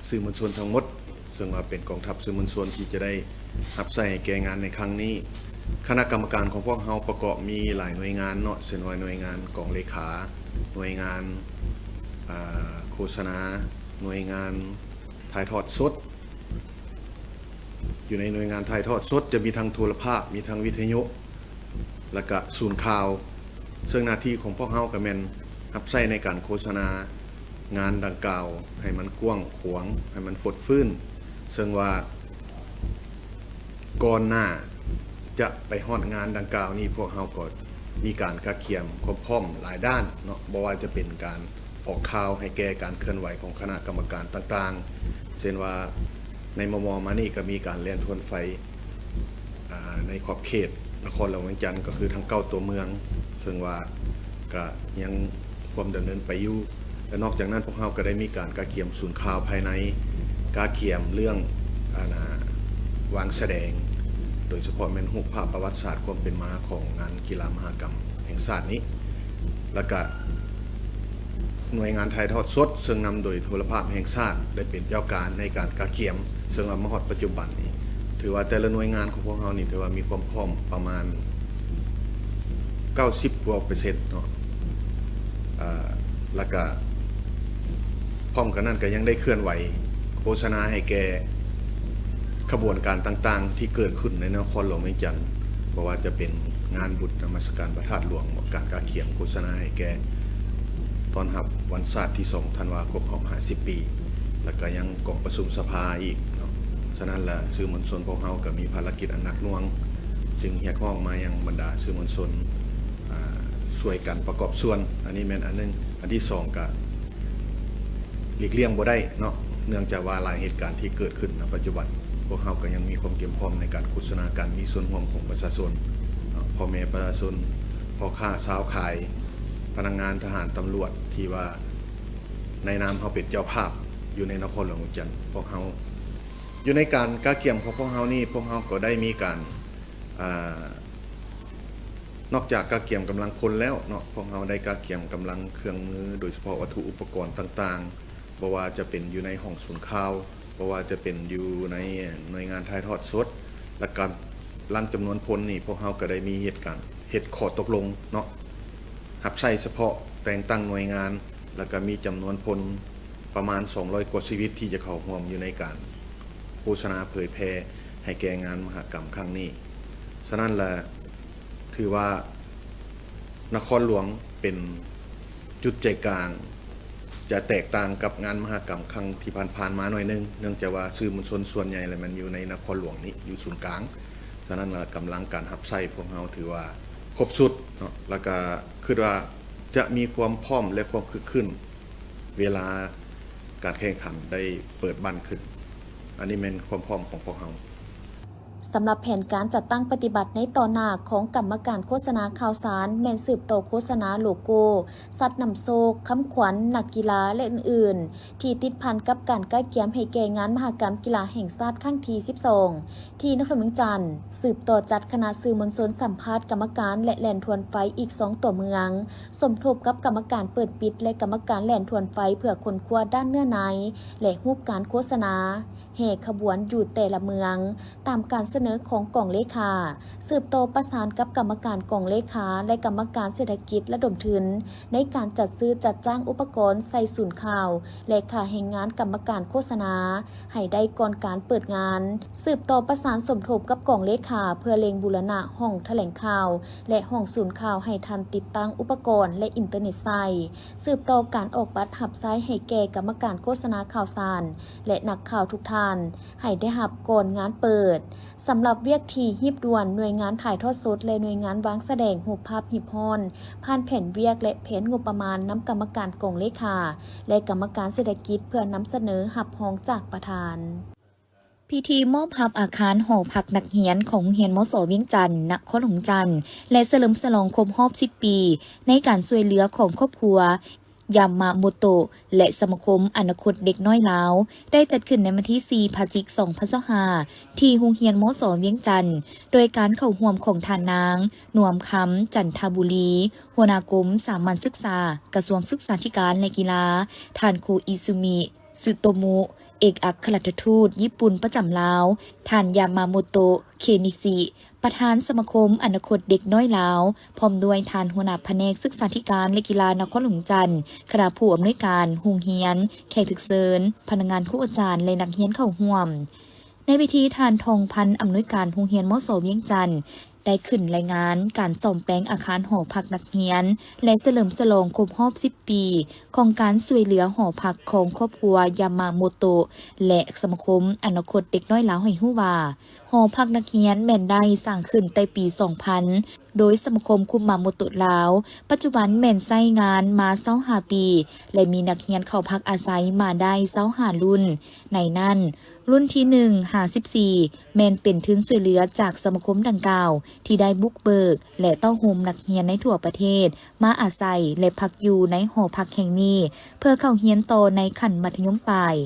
ສື່ມວນຊົນທັງໝົດ, ເຊິ່ງວ່າເປັນກອງທັບສື່ມວນຊົນທີ່ຈະໄດ້ຮັບໃຊ້ໃຫ້ແກ່ງານໃນຄັ້ງນີ້. ຄະນະກຳມະການຂອງພວກເຮົາປະກອບມີຫຼາຍໜ່ວຍງານເນາະ, ເຊັ່ນວ່າໜ່ວຍງານກອງເລຂາ, ໜ່ວຍງານ ອ່າ ໂຄສະນາ, ໜ່ວຍງານ ຖ່າຍທອດສົດ. ຢູ່ໃນໜ່ວຍງານຖ່າຍທອດສົດຈະມີທັງໂທລະພາບ, ມີທັງວິທະຍຸ ແລະກະສູນຂ່າວ, ເຊິ່ງໜ້າທີ່ຂອງພວກເຮົາກະແມ່ນຮັບໃຊ້ໃນການໂຄສະນາງານດັ່ງກ່າວໃຫ້ມັນກວ້າງຂວາງ, ໃຫ້ມັນຟົດຟື້ນ, ເຊິ່ງວ່າ ກ່ອນໜ້າຈະໄປຮອດງານດັ່ງກ່າວນີ້ ພວກເຮົາກໍມີການກະກຽມຄວາມພ້ອມຫຼາຍດ້ານເນາະ, ບໍ່ວ່າຈະເປັນການອອກຂ່າວໃຫ້ແກ່ການເຄື່ອນໄຫວຂອງຄະນະກຳມະການຕ່າງໆ, ເຊັ່ນວ່າໃນມໍ່ໆມານີ້ກໍມີການແລ່ນທວນໄຟ ອາ ໃນຂອບເຂດນະຄອນຫຼວງວຽງຈັນ ກໍຄືທັງເກົ້າຕົວເມືອງ, ເຊິ່ງວ່າກະຍັງ ຄວາມດຳເນີນໄປຢູ່. ແລະ ນອກຈາກນັ້ນ ພວກເຮົາກໍໄດ້ມີການກະກຽມສູນຂ່າວພາຍໃນ, ກະກຽມເລື່ອງ ອັນ ອາ ວາງສະແດງ, ໂດຍສະເພາະແມ່ນຮູບພາບປະຫວັດສາດຄວາມເປັນມາຂອງງານກິລາມະຫະກຳແຫ່ງຊາດນີ້, ແລ້ວກະໜ່ວຍງານຖ່າຍທອດສົດ ເຊິ່ງນຳໂດຍໂທລະພາບແຫ່ງຊາດໄດ້ເປັນເຈົ້າການໃນການກະກຽມ, ເຊິ່ງວ່າມາຮອດປັດຈຸບັນນີ້ ຖືວ່າແຕ່ລະໜ່ວຍງານຂອງພວກເຮົານີ້ ຖືວ່າມີຄວາມພ້ອມປະມານ ເກົ້າສິບກວ່າເປີເຊັນເນາະ, ເອີ ແລ້ວກະ ພ້ອມກັນນັ້ນກໍຍັງໄດ້ເຄື່ອນໄຫວໂຄສະນາໃຫ້ແກ່ຂະບວນການຕ່າງໆ ທີ່ເກີດຂຶ້ນໃນນະຄອນຫຼວງວຽງຈັນ, ບໍ່ວ່າຈະເປັນງານບຸນນະມັດສະການພະທາດຫຼວງ, ການກະກຽມໂຄສະນາໃຫ້ແກ່ຕ້ອນຮັບວັນຊາດທີສອງທັນວາຄົບຮອບຫ້າສິບປີ, ແລ້ວກໍຍັງກອງປະຊຸມສະພາອີກເນາະ. ສະນັ້ນລະ ສື່ມວນຊົນພວກເຮົາກໍມີພາລະກິດອັນໜັກໜ່ວງ, ຈຶ່ງຮຽກຮ້ອງມາຍັງບັນດາສື່ມວນຊົນ ອາ ຊ່ວຍກັນປະກອບສ່ວນ. ອັນນີ້ແມ່ນອັນໜຶ່ງ. ອັນທີສອງ ກະຫຼີກລ່ຽງບໍ່ໄດ້ເນາະ, ເນື່ອງຈາກວ່າຫຼາຍເຫດການທີ່ເກີດຂຶ້ນນະປັດຈຸບັນ, ພວກເຮົາກໍຍັງມີຄວາມກຽມພ້ອມໃນການໂຄສະນາການມີສ່ວນຮ່ວມຂອງປະຊາຊົນເນາະ, ພໍ່ແມ່ປະຊາຊົນ, ພໍ່ຄ້າຊາວຂາຍ, ພະນັກງານ, ທະຫານ, ຕຳຫຼວດ ທີ່ວ່າໃນນາມເຮົາເປັນເຈົ້າພາບຢູ່ໃນນະຄອນຫຼວງວຽງຈັນ. ພວກເຮົາ ຢູ່ໃນການກະກຽມຂອງພວກເຮົານີ້, ພວກເຮົາກໍໄດ້ມີການ ອາ ນອກຈາກກະກຽມກຳລັງຄົນແລ້ວເນາະ, ພວກເຮົາໄດ້ກະກຽມກຳລັງເຄື່ອງມື, ໂດຍສະເພາະວັດຖຸອຸປະກອນຕ່າງໆ, ບໍ່ວ່າຈະເປັນຢູ່ໃນຫ້ອງສູນຂ່າວ, ບໍ່ວ່າຈະເປັນຢູ່ໃນໜ່ວຍງານຖ່າຍທອດສົດ, ແລະ ກະລັງຈຳນວນພົນນີ້ ພວກເຮົາກໍໄດ້ມີເຫດການເຮັດຂໍ້ຕົກລົງເນາະ, ຮັບໃຊ້ສະເພາະແຕ່ງຕັ້ງໜ່ວຍງານ, ແລ້ວກໍມີຈຳນວນພົນປະມານສອງຮ້ອຍກວ່າຊີວິດທີ່ຈະເຂົ້າຮ່ວມຢູ່ໃນການໂຄສະນາເຜີຍແຜ່ໃຫ້ແກ່ງານມະຫະກຳຄັ້ງນີ້. ສະນັ້ນລະ ຖືວ່ານະຄອນຫຼວງເປັນຈຸດໃຈກາງ, ຈະແຕກຕ່າງກັບງານມະຫະກຳຄັ້ງທີ່ຜ່ານໆມາໜ້ອຍໜຶ່ງ, ເນື່ອງຈາກວ່າສື່ມວນຊົນສ່ວນໃຫຍ່ລະແມ່ນຢູ່ໃນນະຄອນຫຼວງນີ້, ຢູ່ສູນກາງ. ສະນັ້ນລະ ກຳລັງການຮັບໃຊ້ພວກເຮົາຖືວ່າຄົບຊຸດເນາະ, ແລ້ວກະຄິດວ່າຈະມີຄວາມພ້ອມ ແລະ ຄວາມຄຶກຄື້ນ ເວລາການແຂ່ງຂັນໄດ້ເປີດບັ້ນຂຶ້ນ. ອັນນີ້ແມ່ນຄວາມພ້ອມຂອງພວກເຮົາ. ສຳລັບແຜນການຈັດຕັ້ງປະຕິບັດໃນຕໍ່ໜ້າຂອງກຳມະການໂຄສະນາຂ່າວສານ ແມ່ນສືບຕໍ່ໂຄສະນາໂລໂກ້, ສັດນຳໂຊກ, ຄຳຂວັນ, ນັກກິລາ ແລະ ອື່ນໆ ທີ່ຕິດພັນກັບການກະກຽມໃຫ້ແກ່ງານມະຫະກຳກິລາແຫ່ງຊາດຄັ້ງທີສິບສອງ ທີ່ນະຄອນຫຼວງວຽງຈັນ, ສືບຕໍ່ຈັດຄະນະສື່ມວນຊົນສຳພາດກຳມະການ ແລະ ແລ່ນທວນໄຟອີກສອງຕົວເມືອງ, ສົມທົບກັບກຳມະການເປີດປິດ ແລະ ກຳມະການແລ່ນທວນໄຟ ເພື່ອຄົ້ນຄວ້າດ້ານເນື້ອໃນ ແລະ ຮູບການໂຄສະນາ ແຫ່ຂະບວນຢູ່ແຕ່ລະເມືອງ ຕາມການສະເໜີຂອງກອງເລຂາ, ສືບຕໍ່ປະສານກັບກຳມະການກອງເລຂາ ແລະ ກຳມະການເສດຖະກິດລະດົມທຶນ ໃນການຈັດຊື້ຈັດຈ້າງອຸປະກອນໃສ່ສູນຂ່າວ ແລະ ຄ່າແຮງງານກຳມະການໂຄສະນາ ໃຫ້ໄດ້ກ່ອນການເປີດງານ, ສືບຕໍ່ປະສານສົມທົບກັບກອງເລຂາ ເພື່ອເລັ່ງບູລະນະຫ້ອງຖະແຫຼງຂ່າວ ແລະ ຫ້ອງສູນຂ່າວໃຫ້ທັນຕິດຕັ້ງອຸປະກອນ ແລະ ອິນເຕີເນັດໃຊ້, ສືບຕໍ່ການອອກບັດຮັບໃຊ້ໃຫ້ແກ່ກຳມະການໂຄສະນາຂ່າວສານ ແລະ ນັກຂ່າວທຸກທ່ານ ໃຫ້ໄດ້ຮັບກ່ອນງານເປີດ. ສຳລັບວຽກທີ່ຮີບດ່ວນ, ໜ່ວຍງານຖ່າຍທອດສົດ ແລະ ໜ່ວຍງານວາງສະແດງຮູບພາບຮີບຮ້ອນ ຜ່ານແຜນວຽກ ແລະ ແຜນງົບປະມານນຳກຳມະການກອງເລຂາ ແລະ ກຳມະການເສດຖະກິດ ເພື່ອນຳສະເໜີຮັບຮອງຈາກປະທານ. ພິທີມອບຮັບອາຄານຫໍພັກນັກຮຽນຂອງໂຮງຮຽນ ມສ ວຽງຈັນ ນະຄອນຫຼວງວຽງຈັນ ແລະ ສະເຫຼີມສະຫຼອງຄົບຮອບສິບປີ ໃນການຊ່ວຍເຫຼືອຂອງຄອບຄົວ ຢາມາໂມໂຕະ ແລະ ສະມາຄົມອະນາຄົດເດັກນ້ອຍລາວ ໄດ້ຈັດຂຶ້ນໃນວັນທີສີ່ ພະຈິກ ສອງພັນຊາວຫ້າ ທີ່ໂຮງຮຽນ ມສ ວຽງຈັນ ໂດຍການເຂົ້າຮ່ວມຂອງທ່ານນາງ ນວມຄຳ ຈັນທະບູລີ ຫົວໜ້າກົມສາມັນສຶກສາ ກະຊວງສຶກສາທິການ ແລະ ກິລາ, ທ່ານ ໂຄອິຊູມິ ສຸໂຕມຸ ເອກອັກຄະລັດຖະທູດຍີ່ປຸ່ນປະຈຳລາວ, ທ່ານ ຢາມາໂມໂຕະ ເຄນິຊິ ປະທານສະມາຄົມອະນາຄົດເດັກນ້ອຍລາວ, ພ້ອມດ້ວຍທ່ານຫົວໜ້າພະແນກສຶກສາທິການ ແລະ ກິລານະຄອນຫຼວງວຽງຈັນ, ຄະນະຜູ້ອຳນວຍການໂຮງຮຽນ, ແຂກຖືກເຊີນ, ພະນັກງານ, ຄູອາຈານ ແລະ ນັກຮຽນເຂົ້າຮ່ວມ. ໃນພິທີ, ທ່ານ ທອງພັນ ອຳນວຍການໂຮງຮຽນ ມສ ວຽງຈັນ ໄດ້ຂຶ້ນລາຍງານການສ້ອມແປງອາຄານຫໍພັກນັກຮຽນ ແລະ ສະເຫຼີມສະຫຼອງຄົບຮອບສິບປີ ຂອງການຊ່ວຍເຫຼືອຫໍພັກຂອງຄອບຄົວ ຢາມາໂມໂຕະ ແລະ ສະມາຄົມອະນາຄົດເດັກນ້ອຍລາວ ໃຫ້ຮູ້ວ່າ ຫໍພັກນັກຮຽນແມ່ນໄດ້ສ້າງຂຶ້ນແຕ່ປີສອງພັນ ໂດຍສະມາຄົມຄຸມາໂມໂຕະລາວ ປັດຈຸບັນແມ່ນໃຊ້ງານມາຊາວຫ້າປີ ແລະ ມີນັກຮຽນເຂົ້າພັກອາໄສມາໄດ້ຊາວຫ້າລຸ້ນ. ໃນນັ້ນ, ລຸ້ນທີໜຶ່ງຫາສິບສີ່ ແມ່ນເປັນທຶນຊ່ວຍເຫຼືອຈາກສະມາຄົມດັ່ງກ່າວ ທີ່ໄດ້ບຸກເບີກ ແລະ ເຕົ້າໂຮມນັກຮຽນໃນທົ່ວປະເທດ ມາອາໄສ ແລະ ພັກຢູ່ໃນຫໍພັກແຫ່ງນີ້ ເພື່ອເຂົ້າຮຽນຕໍ່ໃນຂັ້ນມັດທະຍົມປາຍ.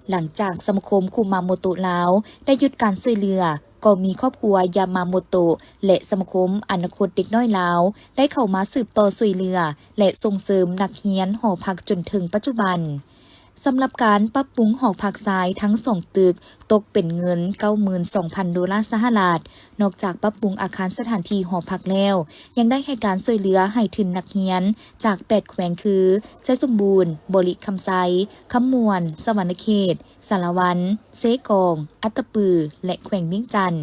ຫຼັງຈາກສະມາຄົມຄຸມາໂມໂຕະລາວໄດ້ຢຸດການຊ່ວຍເຫຼືອ, ກໍມີຄອບຄົວຢາມາໂມໂຕະ ແລະ ສະມາຄົມອະນາຄົດເດັກນ້ອຍລາວ ໄດ້ເຂົ້າມາສືບຕໍ່ຊ່ວຍເຫຼືອ ແລະ ສົ່ງເສີມນັກຮຽນຫໍພັກຈົນເຖິງປັດຈຸບັນ. ສຳລັບການປັບປຸງຫໍພັກຊາຍທັງສອງຕຶກ ຕົກເປັນເງິນເກົ້າໝື່ນສອງພັນໂດລາສະຫະລັດ. ນອກຈາກປັບປຸງອາຄານສະຖານທີ່ຫໍພັກແລ້ວ, ຍັງໄດ້ໃຫ້ການຊ່ວຍເຫຼືອໃຫ້ທຶນນັກຮຽນຈາກແປດແຂວງຄື ໄຊສົມບູນ, ບໍລິຄຳໄຊ, ຄຳມ່ວນ, ສະຫວັນນະເຂດ, ສາລະວັນ, ເຊກອງ, ອັດຕະປື ແລະ ແຂວງວຽງຈັນ,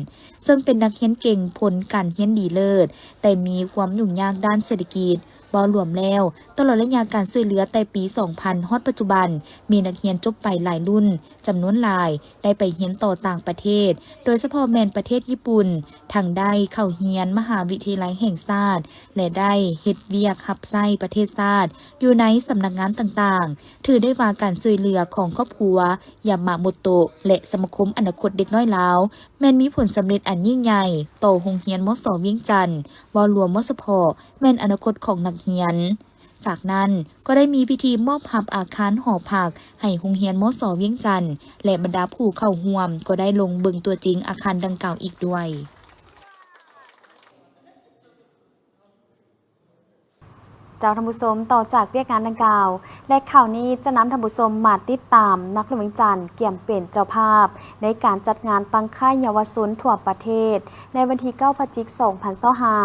ເຊິ່ງເປັນນັກຮຽນເກັ່ງ, ຜົນການຮຽນດີເລີດ, ແຕ່ມີຄວາມຫຍຸ້ງຍາກດ້ານເສດຖະກິດ. ເວົ້າລວມແລ້ວ, ຕະຫຼອດໄລຍະການຊ່ວຍເຫຼືອແຕ່ປີສອງພັນຮອດປັດຈຸບັນ, ມີນັກຮຽນຈົບໄປຫຼາຍລຸ້ນ, ຈຳນວນຫຼາຍໄດ້ໄປຮຽນຕໍ່ຕ່າງປະເທດ, ໂດຍສະເພາະແມ່ນປະເທດຍີ່ປຸ່ນ, ທັງໄດ້ເຂົ້າຮຽນມະຫາວິທະຍາໄລແຫ່ງຊາດ ແລະ ໄດ້ເຮັດວຽກຮັບໃຊ້ປະເທດຊາດຢູ່ໃນສຳນັກງານຕ່າງໆ. ຖືໄດ້ວ່າການຊ່ວຍເຫຼືອຂອງຄອບຄົວ ຢາມາໂມໂຕະ ແລະ ສະມາຄົມອະນາຄົດເດັກນ້ອຍລາວ ແມ່ນມີຜົນສຳເລັດອັນຍິ່ງໃຫຍ່ຕໍ່ໂຮງຮຽນ ມສ ວຽງຈັນ ເວົ້າລວມ ເວົ້າສະເພາະ ແມ່ນອະນາຄົດຂອງນັກຮຽນ. ຈາກນັ້ນກໍໄດ້ມີພິທີມອບຮັບອາຄານຫໍພັກໃຫ້ໂຮງຮຽນ ມສ ວຽງຈັນ ແລະ ບັນດາຜູ້ເຂົ້າຮ່ວມກໍໄດ້ລົງເບິ່ງຕົວຈິງອາຄານດັ່ງກ່າວອີກດ້ວຍ. ເຈົ້າທ່ານຜູ້ຊົມ, ຕໍ່ຈາກວຽກງານດັ່ງກ່າວ ແລະ ຂ່າວນີ້ຈະນຳທ່ານຜູ້ຊົມມາຕິດຕາມນະຄອນຫຼວງວຽງຈັນກຽມເປັນເຈົ້າພາບໃນການຈັດງານຕັ້ງຄ້າຍເຍົາວະຊົນທົ່ວປະເທດ ໃນວັນທີເກົ້າພະຈິກສອງພັນຊາວຫ້າ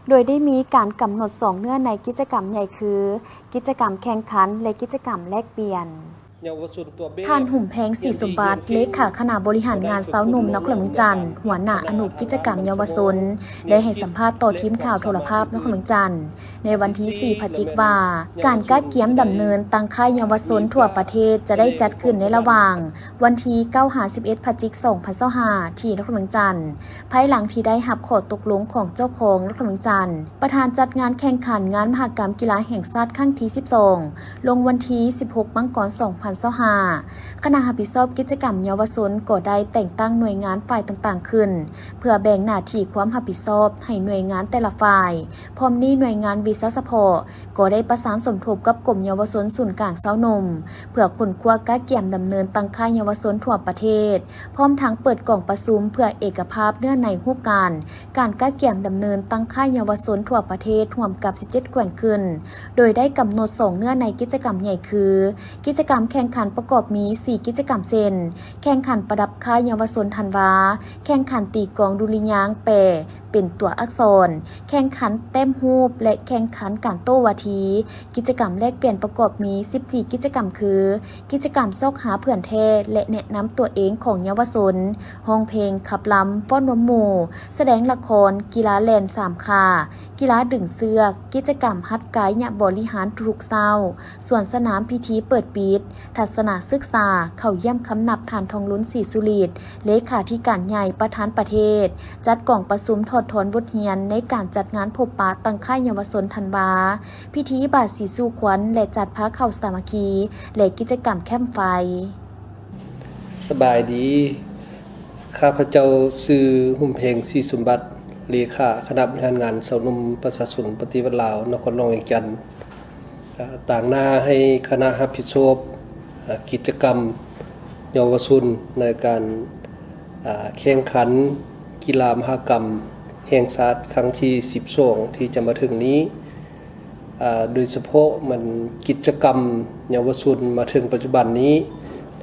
ໂດຍໄດ້ມີການກຳນົດສອງເນື້ອໃນກິດຈະກຳໃຫຍ່ຄື ກິດຈະກຳແຂ່ງຂັນ ແລະ ກິດຈະກຳແລກປ່ຽນ. ທ່ານ ຫຸມແພງ ສີສົມບັດ ເລຂາຄະນະບໍລິຫານງານຊາວໜຸ່ມນະຄອນຫຼວງວຽງຈັນ ຫົວໜ້າອະນຸກິດຈະກຳເຍົາວະຊົນ ໄດ້ໃຫ້ສຳພາດຕໍ່ທີມຂ່າວໂທລະພາບນະຄອນຫຼວງວຽງຈັນ ໃນວັນທີສີ່ພະຈິກວ່າ ການກະກຽມດຳເນີນຕັ້ງຄ້າຍເຍົາວະຊົນທົ່ວປະເທດຈະໄດ້ຈັດຂຶ້ນໃນລະຫວ່າງວັນທີເກົ້າຫາສິບເອັດພະຈິກສອງພັນຊາວຫ້າ ທີ່ນະຄອນຫຼວງວຽງຈັນ ພາຍຫຼັງທີ່ໄດ້ຮັບຂໍ້ຕົກລົງຂອງເຈົ້າຄອງນະຄອນຫຼວງວຽງຈັນ, ປະທານຈັດງານແຂ່ງຂັນງານມະຫະກຳກິລາແຫ່ງຊາດຄັ້ງທີສິບສອງ ລົງວັນທີສິບຫົກມັງກອນສອງພັນຊາວຫ້າ. ຄະນະຮັບຜິດຊອບກິດຈະກຳເຍົາວະຊົນກໍໄດ້ແຕ່ງຕັ້ງໜ່ວຍງານຝ່າຍຕ່າງໆຂຶ້ນ ເພື່ອແບ່ງໜ້າທີ່ຄວາມຮັບຜິດຊອບໃຫ້ໜ່ວຍງານແຕ່ລະຝ່າຍ. ພ້ອມນີ້ໜ່ວຍງານວິຊາສະເພາະກໍໄດ້ປະສານສົມທົບກັບກົມເຍົາວະຊົນສູນກາງຊາວໜຸ່ມ ເພື່ອຄົ້ນຄວ້າກະກຽມດຳເນີນຕັ້ງຄ້າຍເຍົາວະຊົນທົ່ວປະເທດ, ພ້ອມທັງເປີດກອງປະຊຸມເພື່ອເອກະພາບເນື້ອໃນຮູບການ ການກະກຽມດຳເນີນຕັ້ງຄ້າຍເຍົາວະຊົນທົ່ວປະເທດ ຮ່ວມກັບສິບເຈັດແຂວງຂຶ້ນ, ໂດຍໄດ້ກຳນົດສອງເນື້ອໃນກິດຈະກຳໃຫຍ່ຄື ກິດຈະກຳແຂ່ງຂັນປະກອບມີສີ່ກິດຈະກຳເຊັ່ນ ແຂ່ງຂັນປະດັບຄ້າຍເຍົາວະຊົນທັນວາ, ແຂ່ງຂັນຕີກອງດຸລິຍາງແປເປັນຕົວອັກສອນ, ແຂ່ງຂັນແຕ້ມຮູບ ແລະ ແຂ່ງຂັນການໂຕ້ວາທີ. ກິດຈະກຳແລກປ່ຽນປະກອບມີສິບສີ່ກິດຈະກຳຄື ກິດຈະກຳຊອກຫາເພື່ອນແທ້ ແລະ ແນະນຳຕົວເອງຂອງເຍົາວະຊົນ, ຮ້ອງເພງ, ຂັບລຳ, ຟ້ອນນຳໝູ່, ສະແດງລະຄອນ, ກິລາແລ່ນສາມຂາ, ກິລາດຶງເຊືອກ, ກິດຈະກຳຫັດກາຍະບໍລິຫານທຸກໆເຊົ້າ, ສວນສະໜາມພິທີເປີດປິດ, ທັດສະນະສຶກສາ, ເຂົ້າຢ້ຽມຄຳນັບທ່ານ ທອງລຸນ ສີສຸລິດ ເລຂາທິການໃຫຍ່ ປະທານປະເທດ, ຈັດກອງປະຊຸມຖອດຖອນບົດຮຽນໃນການຈັດງານພົບປະຕັ້ງຄ້າຍເຍົາວະຊົນທັນວາ, ພິທີບາດສີສູ່ຂວັນ ແລະ ຈັດພາເຂົ້າສາມັກຄີ ແລະ ກິດຈະກຳແຄມໄຟ. ສະບາຍດີ. ຂ້າພະເຈົ້າຊື່ ຫຸມແພງ ສີສົມບັດ, ເລຂາຄະນະບໍລິຫານງານຊາວໜຸ່ມປະຊາຊົນປະຕິວັດລາວ ນະຄອນຫຼວງວຽງຈັນ, ຕາງໜ້າໃຫ້ຄະນະຮັບຜິດຊອບ ກິດຈະກຳເຍົາວະຊົນໃນການ ແຂ່ງຂັນກິລາມະຫະກຳແຫ່ງຊາດຄັ້ງທີສິບສອງ ທີ່ຈະມາເຖິງນີ້. ອາ ໂດຍສະເພາະແມ່ນກິດຈະກຳເຍົາວະຊົນມາເຖິງປັດຈຸບັນນີ້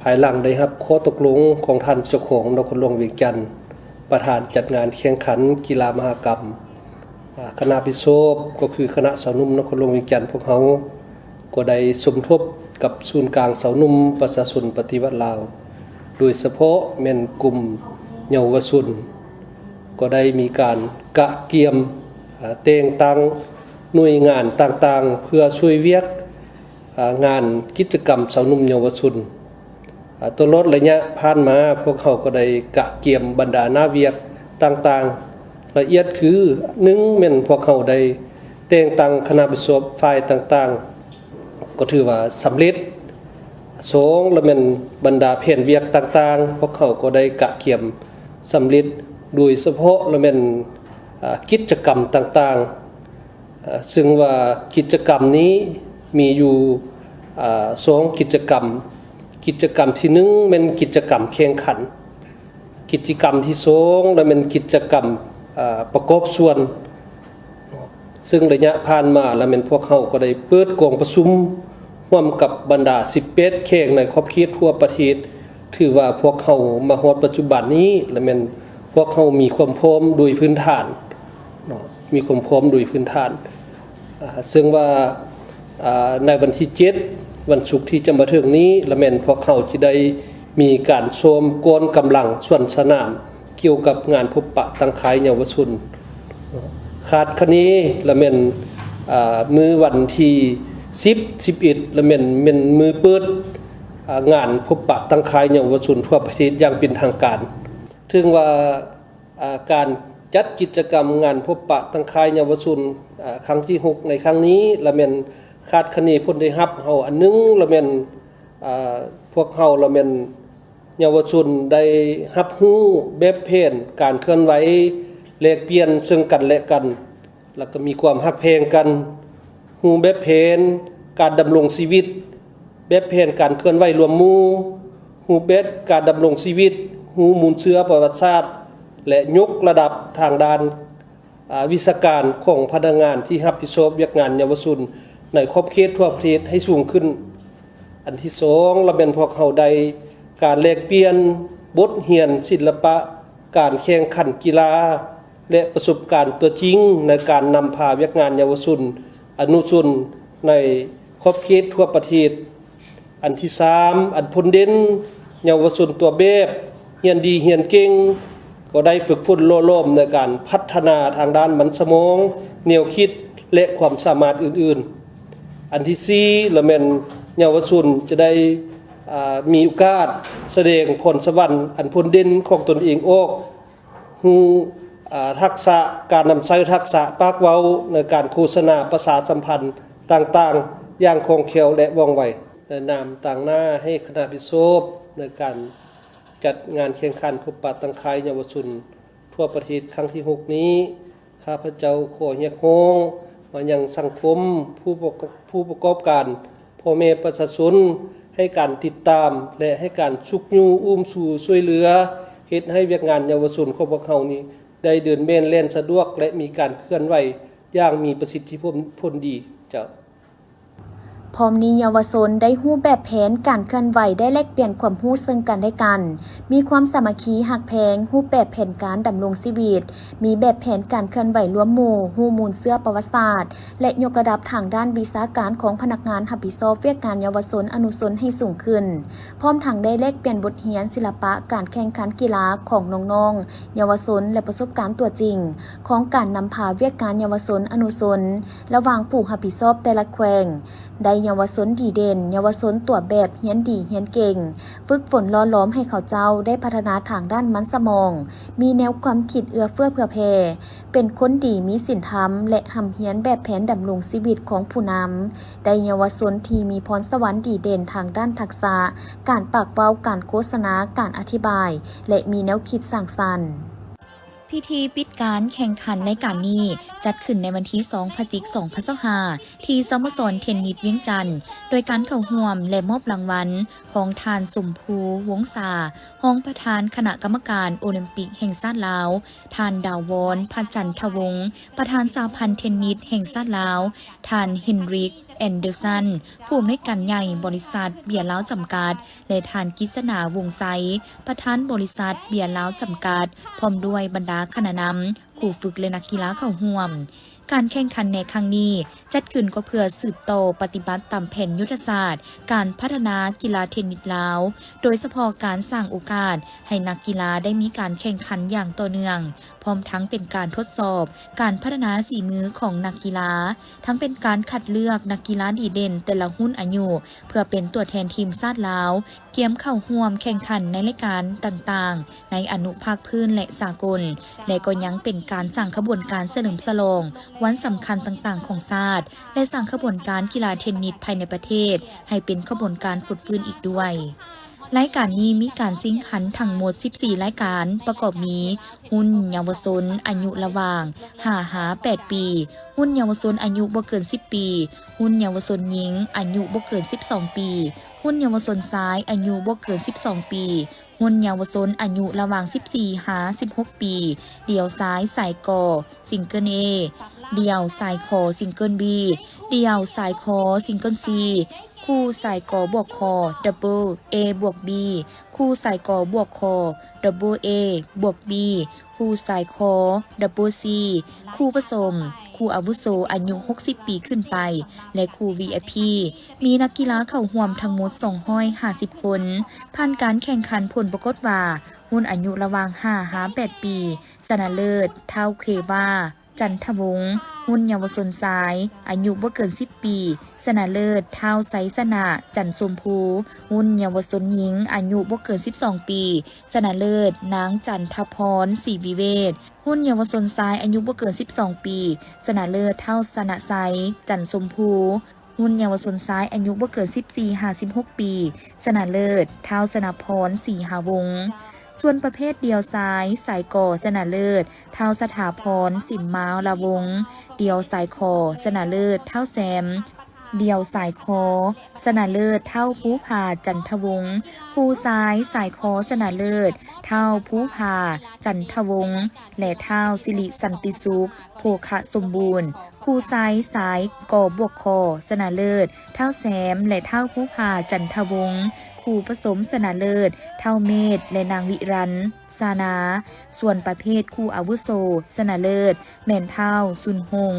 ພາຍຫຼັງໄດ້ຮັບຂໍ້ຕົກລົງຂອງທ່ານເຈົ້າຄອງນະຄອນຫຼວງວຽງຈັນ ປະທານຈັດງານແຂ່ງຂັນກິລາມະຫະກຳ. ອາ ຄະນະຮັບຜິດຊອບກໍຄືຄະນະຊາວໜຸ່ມນະຄອນຫຼວງວຽງຈັນພວກເຮົາ ກໍໄດ້ສົມທົບກັບສູນກາງຊາວໜຸ່ມປະຊາຊົນປະຕິວັດລາວ ໂດຍສະເພາະແມ່ນກຸ່ມເຍົາວະຊົນ ກໍໄດ້ມີການກະກຽມ ອາ ແຕ່ງຕັ້ງໜ່ວຍງານຕ່າງໆ ເພື່ອຊ່ວຍວຽກ ອາ ງານກິດຈະກຳຊາວໜຸ່ມເຍົາວະຊົນ. ອາ ຕະຫຼອດໄລຍະຜ່ານມາ ພວກເຮົາກໍໄດ້ກະກຽມບັນດາໜ້າວຽກຕ່າງໆ ລະອຽດຄື ໜຶ່ງ ແມ່ນພວກເຮົາໄດ້ແຕ່ງຕັ້ງຄະນະຮັບຜິດຊອບຝ່າຍຕ່າງໆ ກໍຖືວ່າສຳເລັດ. ສອງ ລະແມ່ນບັນດາແຜນວຽກຕ່າງໆ ພວກເຮົາກໍໄດ້ກະກຽມສຳເລັດ, ໂດຍສະເພາະລະແມ່ນ ອາ ກິດຈະກຳຕ່າງໆ ອາ ເຊິ່ງວ່າກິດຈະກຳນີ້ມີຢູ່ ອາ ສອງກິດຈະກຳ. ກິດຈະກຳທີໜຶ່ງແມ່ນກິດຈະກຳແຂ່ງຂັນ, ກິດຈະກຳທີສອງລະແມ່ນກິດຈະກຳ ອາ ປະກອບສ່ວນ. ເຊິ່ງໄລຍະຜ່ານມາລະແມ່ນພວກເຮົາກໍໄດ້ເປີດກອງປະຊຸມ ຮ່ວມກັບບັນດາສິບແປດແຂວງໃນຂອບເຂດທົ່ວປະເທດ, ຖືວ່າພວກເຮົາມາຮອດປັດຈຸບັນນີ້ ລະແມ່ນພວກເຮົາມີຄວາມພ້ອມໂດຍພື້ນຖານເນາະ, ມີຄວາມພ້ອມໂດຍພື້ນຖານ. ອາ ເຊິ່ງວ່າ ອາ ໃນວັນທີເຈັດ ວັນສຸກທີ່ຈະມາເຖິງນີ້ ລະແມ່ນພວກເຮົາຈະໄດ້ມີການຊ້ອມກອນກຳລັງສວນສະໜາມ ກ່ຽວກັບງານພົບປະຕັ້ງຄ້າຍເຍົາວະຊົນ. ຄາດຄະເນລະແມ່ນ ອາ ມື້ວັນທີສິບ ສິບເອັດ ລະແມ່ນ ແມ່ນມື້ເປີດ ອາ ງານພົບປະຕັ້ງຄ້າຍເຍົາວະຊົນທົ່ວປະເທດຢ່າງເປັນທາງການ. ເຖິງວ່າ ອາ ການຈັດກິດຈະກຳງານພົບປະຕັ້ງຄ້າຍເຍົາວະຊົນ ອາ ຄັ້ງທີຫົກໃນຄັ້ງນີ້ ລະແມ່ນຄາດຄະເນຜົນໄດ້ຮັບເຮົາອັນໜຶ່ງ ລະແມ່ນ ອາ ພວກເຮົາ ລະແມ່ນເຍົາວະຊົນໄດ້ຮັບຮູ້ແບບແຜນການເຄື່ອນໄຫວ ແລກປ່ຽນເຊິ່ງກັນແລະກັນ ລະກະມີຄວາມຮັກແພງກັນ, ຮູ້ແບບແຜນການດຳລົງຊີວິດ, ແບບແຜນການເຄື່ອນໄຫວລວມໝູ່, ຮູບແບບການດຳລົງຊີວິດ, ຮູ້ມູນເຊື້ອປະຫວັດສາດ ແລະ ຍົກລະດັບທາງດ້ານ ອາ ວິຊາການຂອງພະນັກງານທີ່ຮັບຜິດຊອບວຽກງານເຍົາວະຊົນໃນຂອບເຂດທົ່ວປະເທດໃຫ້ສູງຂຶ້ນ. ອັນທີສອງ ລະແມ່ນພວກເຮົາໄດ້ການແລກປ່ຽນບົດຮຽນສິລະປະການແຂ່ງຂັນກິລາ ແລະ ປະສົບການຕົວຈິງໃນການນຳພາວຽກງານເຍົາວະຊົນ ອະນຸຊົນໃນຂອບເຂດທົ່ວປະເທດ. ອັນທີສາມ ອັນພົ້ນເດັ່ນ ເຍົາວະຊົນຕົວແບບ ຮຽນດີຮຽນເກັ່ງ ກໍໄດ້ຝຶກຝົນຫຼໍ່ຫຼອມໃນການພັດທະນາທາງດ້ານມັນສະໝອງ, ແນວຄິດ ແລະ ຄວາມສາມາດອື່ນໆ. ອັນທີສີ່ ລະແມ່ນເຍົາວະຊົນຈະໄດ້ ອາ ມີໂອກາດສະແດງພອນສະຫວັນອັນພົ້ນເດັ່ນຂອງຕົນເອງອອກ, ຮູ້ ອາ ທັກສະການນຳໃຊ້ທັກສະປາກເວົ້າໃນການໂຄສະນາປະຊາສຳພັນຕ່າງໆຢ່າງຄ່ອງແຄ້ວ ແລະ ວ່ອງໄວ. ໃນນາມຕາງໜ້າໃຫ້ຄະນະຜິດຊອບໃນການຈັດງານແຂ່ງຂັນພົບປະຕັ້ງຄ້າຍເຍົາວະຊົນທົ່ວປະເທດຄັ້ງທີຫົກນີ້, ຂ້າພະເຈົ້າຂໍຮຽກຮ້ອງມາຍັງສັງຄົມ, ຜູ້ປະກອບ ຜູ້ປະກອບການ, ພໍ່ແມ່ປະຊາຊົນ ໃຫ້ການຕິດຕາມ ແລະ ໃຫ້ການຊຸກຍູ້ອູ້ມຊູຊ່ວຍເຫຼືອ, ເຮັດໃຫ້ວຽກງານເຍົາວະຊົນຂອງພວກເຮົານີ້ໄດ້ເດີນແມ່ນແລ່ນສະດວກ ແລະ ມີການເຄື່ອນໄຫວຢ່າງມີປະສິດທິຜົນ ຜົນດີ. ເຈົ້າ. ພ້ອມນີ້ເຍົາວະຊົນໄດ້ຮູ້ແບບແຜນການເຄື່ອນໄຫວ, ໄດ້ແລກປ່ຽນຄວາມຮູ້ເຊິ່ງກັນແລະກັນ, ມີຄວາມສາມັກຄີຮັກແພງ, ຮູບແບບແຜນການດຳລົງຊີວິດ, ມີແບບແຜນການເຄື່ອນໄຫວລວມໝູ່, ຮູ້ມູນເຊື້ອປະຫວັດສາດ ແລະ ຍົກລະດັບທາງດ້ານວິຊາການຂອງພະນັກງານຮັບຜິດຊອບວຽກງານເຍົາວະຊົນອະນຸຊົນໃຫ້ສູງຂຶ້ນ, ພ້ອມທັງໄດ້ແລກປ່ຽນບົດຮຽນສິລະປະການແຂ່ງຂັນກິລາຂອງນ້ອງໆ ເຍົາວະຊົນ ແລະ ປະສົບການຕົວຈິງຂອງການນຳພາວຽກງານເຍົາວະຊົນອະນຸຊົນ ລະຫວ່າງຜູ້ຮັບຜິດຊອບແຕ່ລະແຂວງ, ໄດ້ເຍົາວະຊົນດີເດັ່ນ, ເຍົາວະຊົນຕົວແບບຮຽນດີຮຽນເກັ່ງ, ຝຶກຝົນຫຼໍ່ຫຼອມໃຫ້ເຂົາເຈົ້າໄດ້ພັດທະນາທາງດ້ານມັນສະໝອງ, ມີແນວຄວາມຄິດເອື້ອເຟື້ອເຜື່ອແຜ່, ເປັນຄົນດີມີສິນທຳ ແລະ ຮ່ຳຮຽນແບບແຜນດຳລົງຊີວິດຂອງຜູ້ນຳ, ໄດ້ເຍົາວະຊົນທີ່ມີພອນສະຫວັນດີເດັ່ນທາງດ້ານທັກສະການປາກເວົ້າ, ການໂຄສະນາ, ການອະທິບາຍ ແລະ ມີແນວຄິດສ້າງສັນ. ພິທີປິດການແຂ່ງຂັນລາຍການນີ້ຈັດຂຶ້ນໃນວັນທີສອງ ພະຈິກ ສອງພັນຊາວຫ້າ ທີ່ສະໂມສອນເທັນນິດວຽງຈັນ, ໂດຍການເຂົ້າຮ່ວມ ແລະ ມອບລາງວັນຂອງທ່ານ ສົມພູ ວົງສາ ຮອງປະທານຄະນະກຳມະການໂອລິມປິກແຫ່ງຊາດລາວ, ທ່ານ ດາວອນ ພະຈັນທະວົງ ປະທານສະຫະພັນເທັນນິດແຫ່ງຊາດລາວ, ທ່ານ ເຮນຣິກ ແອນເດີສັນ ຜູ້ອຳນວຍການໃຫຍ່ບໍລິສັດເບຍລາວຈຳກັດ ແລະ ທ່ານ ກິດສະໜາ ວົງໄຊ ປະທານບໍລິສັດເບຍລາວຈຳກັດ ພ້ອມດ້ວຍບັນດາຄະນະນຳ, ຄູຝຶກ ແລະ ນັກກິລາເຂົ້າຮ່ວມ. ການແຂ່ງຂັນໃນຄັ້ງນີ້ຈັດຂຶ້ນກໍເພື່ອສືບຕໍ່ປະຕິບັດຕາມແຜນຍຸດທະສາດການພັດທະນາກິລາເທັນນິດລາວ, ໂດຍສະເພາະການສ້າງໂອກາດໃຫ້ນັກກິລາໄດ້ມີການແຂ່ງຂັນຢ່າງຕໍ່ເນື່ອງ, ພ້ອມທັງເປັນການທົດສອບການພັດທະນາສີມືຂອງນັກກິລາ, ທັງເປັນການຄັດເລືອກນັກກິລາດີເດັ່ນແຕ່ລະຮຸ່ນອາຍຸ ເພື່ອເປັນຕົວແທນທີມຊາດລາວ ກຽມເຂົ້າຮ່ວມແຂ່ງຂັນໃນລາຍການຕ່າງໆ ໃນອະນຸພາກພື້ນ ແລະ ສາກົນ, ແລະ ກໍຍັງເປັນການສ້າງຂະບວນການສະເຫຼີມສະຫຼອງວັນສຳຄັນຕ່າງໆຂອງຊາດ ແລະ ສ້າງຂະບວນການກິລາເທັນນິດພາຍໃນປະເທດໃຫ້ເປັນຂະບວນການຟົດຟື້ນອີກດ້ວຍ. ລາຍການນີ້ມີການຊິງຂັນທັງໝົດສິບສີ່ລາຍການ, ປະກອບມີ ຮຸ່ນເຍົາວະຊົນອາຍຸລະຫວ່າງຫ້າຫາແປດປີ, ຮຸ່ນເຍົາວະຊົນອາຍຸບໍ່ເກີນສິບປີ, ຮຸ່ນເຍົາວະຊົນຍິງອາຍຸບໍ່ເກີນສິບສອງປີ, ຮຸ່ນເຍົາວະຊົນຊາຍອາຍຸບໍ່ເກີນສິບສອງປີ, ຮຸ່ນເຍົາວະຊົນອາຍຸລະຫວ່າງສິບສີ່ຫາສິບຫົກປີ, ດ່ຽວຊ້າຍສາຍກໍ ຊິງເກິນ A, ດ່ຽວສາຍຂໍ ຊິງເກີນ B, ດ່ຽວສາຍຂໍ ซิງເກີນ C, ຄູ່ສາຍກໍບວກຄໍ double A ບວກ B, ຄູ່ສາຍກໍບວກຄໍ double A ບວກ B, ຄູ່ສາຍຄໍ double C, ຄູ່ປະສົມ, ຄູ່ອາວຸໂສອາຍຸຫົກສິບປີຂຶ້ນໄປ ແລະ ຄູ່ VIP. ມີນັກກິລາເຂົ້າຮ່ວມທັງໝົດສອງຮ້ອຍຫ້າສິບຄົນ. ຜ່ານການແຂ່ງຂັນ ຜົນປາກົດວ່າ ຮຸ່ນອາຍຸລະຫວ່າງຫ້າຫາແປດປີ ຊະນະເລີດ ທ້າວ ເຄວາ ຈັນທະວົງ, ຮຸ່ນເຍົາວະຊົນຊາຍ ອາຍຸບໍ່ເກີນສິບປີ ຊະນະເລີດ ທ້າວ ໄຊຊະນະ ຈັນຊົມພູ, ຮຸ່ນເຍົາວະຊົນຍິງ ອາຍຸບໍ່ເກີນສິບສອງປີ ຊະນະເລີດ ນາງ ຈັນທະພອນ ສີວິເວດ, ຮຸ່ນເຍົາວະຊົນຊາຍ ອາຍຸບໍ່ເກີນສິບສອງປີ ຊະນະເລີດ ທ້າວ ຊະນະໄຊ ຈັນຊົມພູ, ຮຸ່ນເຍົາວະຊົນຊາຍ ອາຍຸບໍ່ເກີນສິບສີ່ຫາສິບຫົກປີ ຊະນະເລີດ ທ້າວ ຊະນະພອນ ສີຫາວົງ. ສ່ວນປະເພດດ່ຽວຊາຍສາຍກໍ ຊະນະເລີດ ທ້າວ ສະຖາພອນ ສິມມາລະວົງ, ດ່ຽວສາຍຂໍ ຊະນະເລີດ ທ້າວ ແຊມ, ດ່ຽວສາຍຄໍ ຊະນະເລີດ ທ້າວ ພູຜາ ຈັນທະວົງ, ຄູ່ຊາຍສາຍຄໍ ຊະນະເລີດ ທ້າວ ພູຜາ ຈັນທະວົງ ແລະ ທ້າວ ສິລິສັນຕິສຸກ ໂພຄະສົມບູນ, ຄູ່ຊາຍສາຍກໍບວກຄໍ ຊະນະເລີດ ທ້າວ ແຊມ ແລະ ທ້າວ ພູຜາ ຈັນທະວົງ, ຄູ່ປະສົມ ຊະນະເລີດ ທ້າວ ເມດ ແລະ ນາງ ວິລັນ ຊານາ. ສ່ວນປະເພດຄູ່ອາວຸໂສ ຊະນະເລີດ ແມ່ນ ທ້າວ ຊຸນຮົງ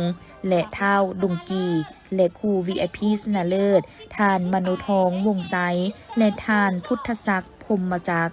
ແລະ ທ້າວ ດົງກີ ແລະ ຄູ່ VIP ຊະນະເລີດ ທ່ານ ມະໂນທອງ ວົງໄຊ ແລະ ທ່ານ ພຸດທະສັກ ພົມມະຈັກ.